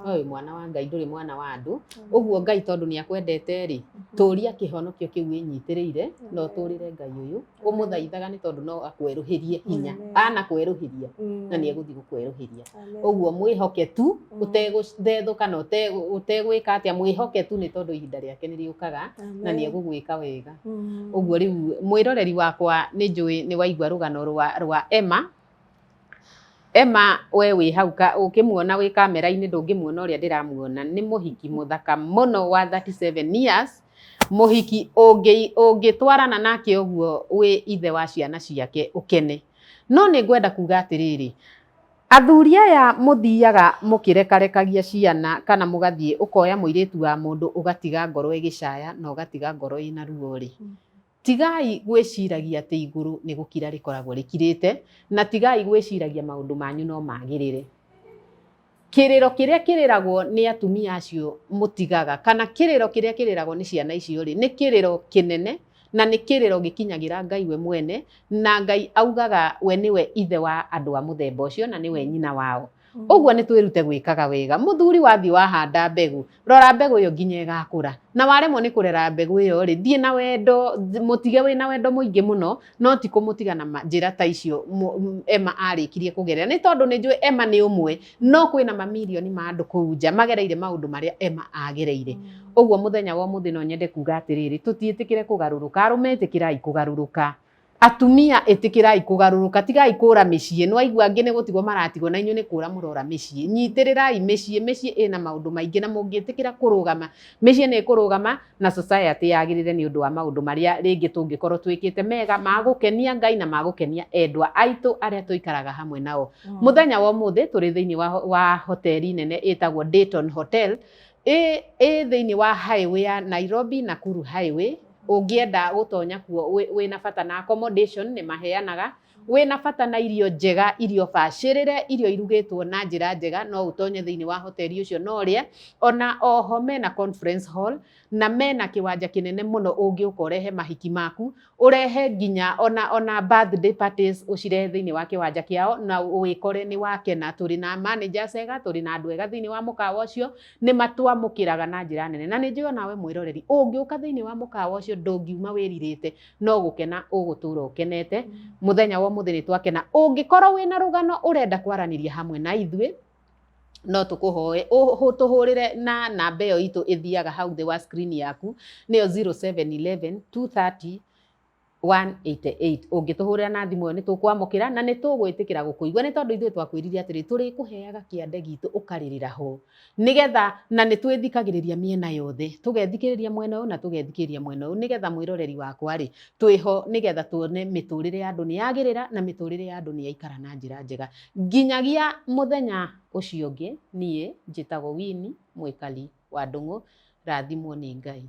No wĩ mwana wa Ngai, ndũrĩ mwana wa andũ. Ũguo Ngai tondũ nĩ akwendete rĩ, tũria kĩhonokio kĩu wĩnyitĩrĩire na ũtũrĩre Ngai ũyũ ũmũthaithaga, nĩ tondũ no akwerũhĩrie hinya, anakwerũhĩria na nĩ egũthiĩ gũkwerũhĩria. Ũguo mwĩhoke tu ũtegũthethũka na ũtegwĩka atĩa, mwĩhoke tu nĩ tondũ ihinda rĩake nĩ rĩũkaga na nĩ egũgwĩka wega. Ũguo rĩu mwĩroreri wakwa, nĩ njũĩ nĩ waigua rũgano rwa Emma. Emma, we wĩ hau ũkĩmuona wĩ kamera-inĩ ndũngĩmuona ũrĩa ndĩramuona. Nĩ mũhiki mũthaka mũno wa 37 years, mũhiki ũngĩtwarana nake ũguo wĩ ithe wa ciana ciake ũkene. No nĩ ngwenda kuga atĩrĩrĩ, athuri aya mũthiaga mũkĩrekarekagia ciana kana mũgathiĩ ũkoya mũirĩtu wa mũndũ ũgatiga ngoro ĩgĩcaya na ũgatiga ngoro ĩna ruo rĩ, tigai gwĩciragia atĩ igũrũ nĩ gũkira rĩkoragwo rĩkirĩte, na tigai gwĩciragia maũndũ manyu no magĩrĩre. Kĩrĩro kĩrĩa kĩrĩragwo nĩ atumia acio mũtigaga, kana kĩrĩro kĩrĩa kĩrĩragwo nĩ ciana icio rĩ, nĩ kĩrĩro kĩnene na nĩ kĩrĩro gĩkinyagĩra Ngai we mwene, na Ngai augaga we nĩwe ithe wa andũ a mũthemba ũcio na nĩwe nyina wao. Ũguo nĩ twĩrute gwĩkaga wega. Mũthuri, wathiĩ wahanda mbegũ, rora mbegũ ĩyo nginya ĩgakũra, na waremwo nĩ kũrera mbegũ ĩyo rĩ, thiĩ na wendo, mũtige wĩna wendo mũingĩ mũno, no ti kũmũtiga na njĩra ta icio Emma arĩkirie kũgerera, nĩ tondũ nĩ njũĩ Emma nĩ ũmwe, no kwĩna mamirioni ma andũ kũu nja magereire maũndũ marĩa Emma agereire. Ũguo mũthenya wa ũmũthĩ no nyende kuga atĩrĩrĩ, tũtiĩtĩkĩre kũgarũrũka. Arũme, ĩtĩkĩrai kũgarũrũka. Atumia, ĩtĩkĩrai kũgarũrũka, tigai kũra mĩciĩ. Nĩ waigua angĩ nĩ gũtigwo maratigwo, na inyuĩ nĩ kũra mũrora mĩciĩ. Nyitĩrĩrai mĩciĩ, mĩciĩ ĩna maũndũ maingĩ, na mũngĩtĩkĩra kũrũgama, mĩciĩ nĩ ĩkũrũgama na society yagĩrĩre, nĩ ũndũ wa maũndũ marĩa rĩngĩ tũngĩkorwo twĩkĩte mega ma gũkenia Ngai na ma gũkenia endwa aitũ arĩa tũikaraga hamwe nao. Mũthenya wa ũmũthĩ tũrĩ thĩinĩ wa hoteli nene ĩtagwo Dayton Hotel, ĩ thĩinĩ wa highway ya Nairobi Nakuru Highway. Ũngĩenda gũtonya kuo, wĩna bata na accommodation, nĩ maheanaga. Wĩna bata na irio njega, irio bacĩrĩre, irio irugĩtwo na njĩra njega, no ũtonye thĩinĩ wa hoteli ũcio no ũrĩe. Ona oho mena conference hall na mena kĩwanja kĩnene mũno ũngĩũka ũrehe mahiki maku, ũrehe nginya ona birthday parties, ũcirehe thĩinĩ wa kĩwanja kĩao na wĩkore nĩ wakena. Tũrĩ na managers ega, tũrĩ na andũ ega thĩinĩ wa mũkawa ũcio, nĩ matwamũkĩraga na njĩra nene, na nĩ njũĩ onawe mwĩroreri ũngĩũka thĩinĩ wa mũkawa ũcio ndũngiuma wĩrirĩte, no gũkena ũgũtũra ũkenete. Mũthenya wa ũmũthĩ nĩ twakena. Ũngĩkorwo wĩna rũgano ũrenda kwaranĩria hamwe na ithuĩ, no tũkũhoe tũhũrĩre na namba ĩyo itũ ĩthiaga hau thĩ wa screen yaku, nĩyo 0711 230 188. Ũngĩtũhũrĩra na thimũ ĩyo nĩ tũkwamũkĩra na nĩ tũgwĩtĩkĩra gũkũigua, nĩ tondũ ithuĩ twakwĩrire atĩrĩ, tũrĩkũheaga kĩande gitũ ũkarĩrĩra ho nĩgetha, na nĩ twĩthikagĩrĩria mĩena yothe, tũgethikĩrĩria mwena ũyũ na tũgethikĩrĩria mwena ũyũ, nĩgetha mwĩroreri wakwa rĩ, twĩho nĩgetha tuone mĩtũrĩre ya andũ nĩ yagĩrĩra na mĩtũrĩre ya andũ nĩ yaikara na njĩra njega. Nginyagia mũthenya ũcio ũngĩ, niĩ njĩtagwo Winnie Mwĩkali wa Ndung'u. Rathimwo nĩ Ngai.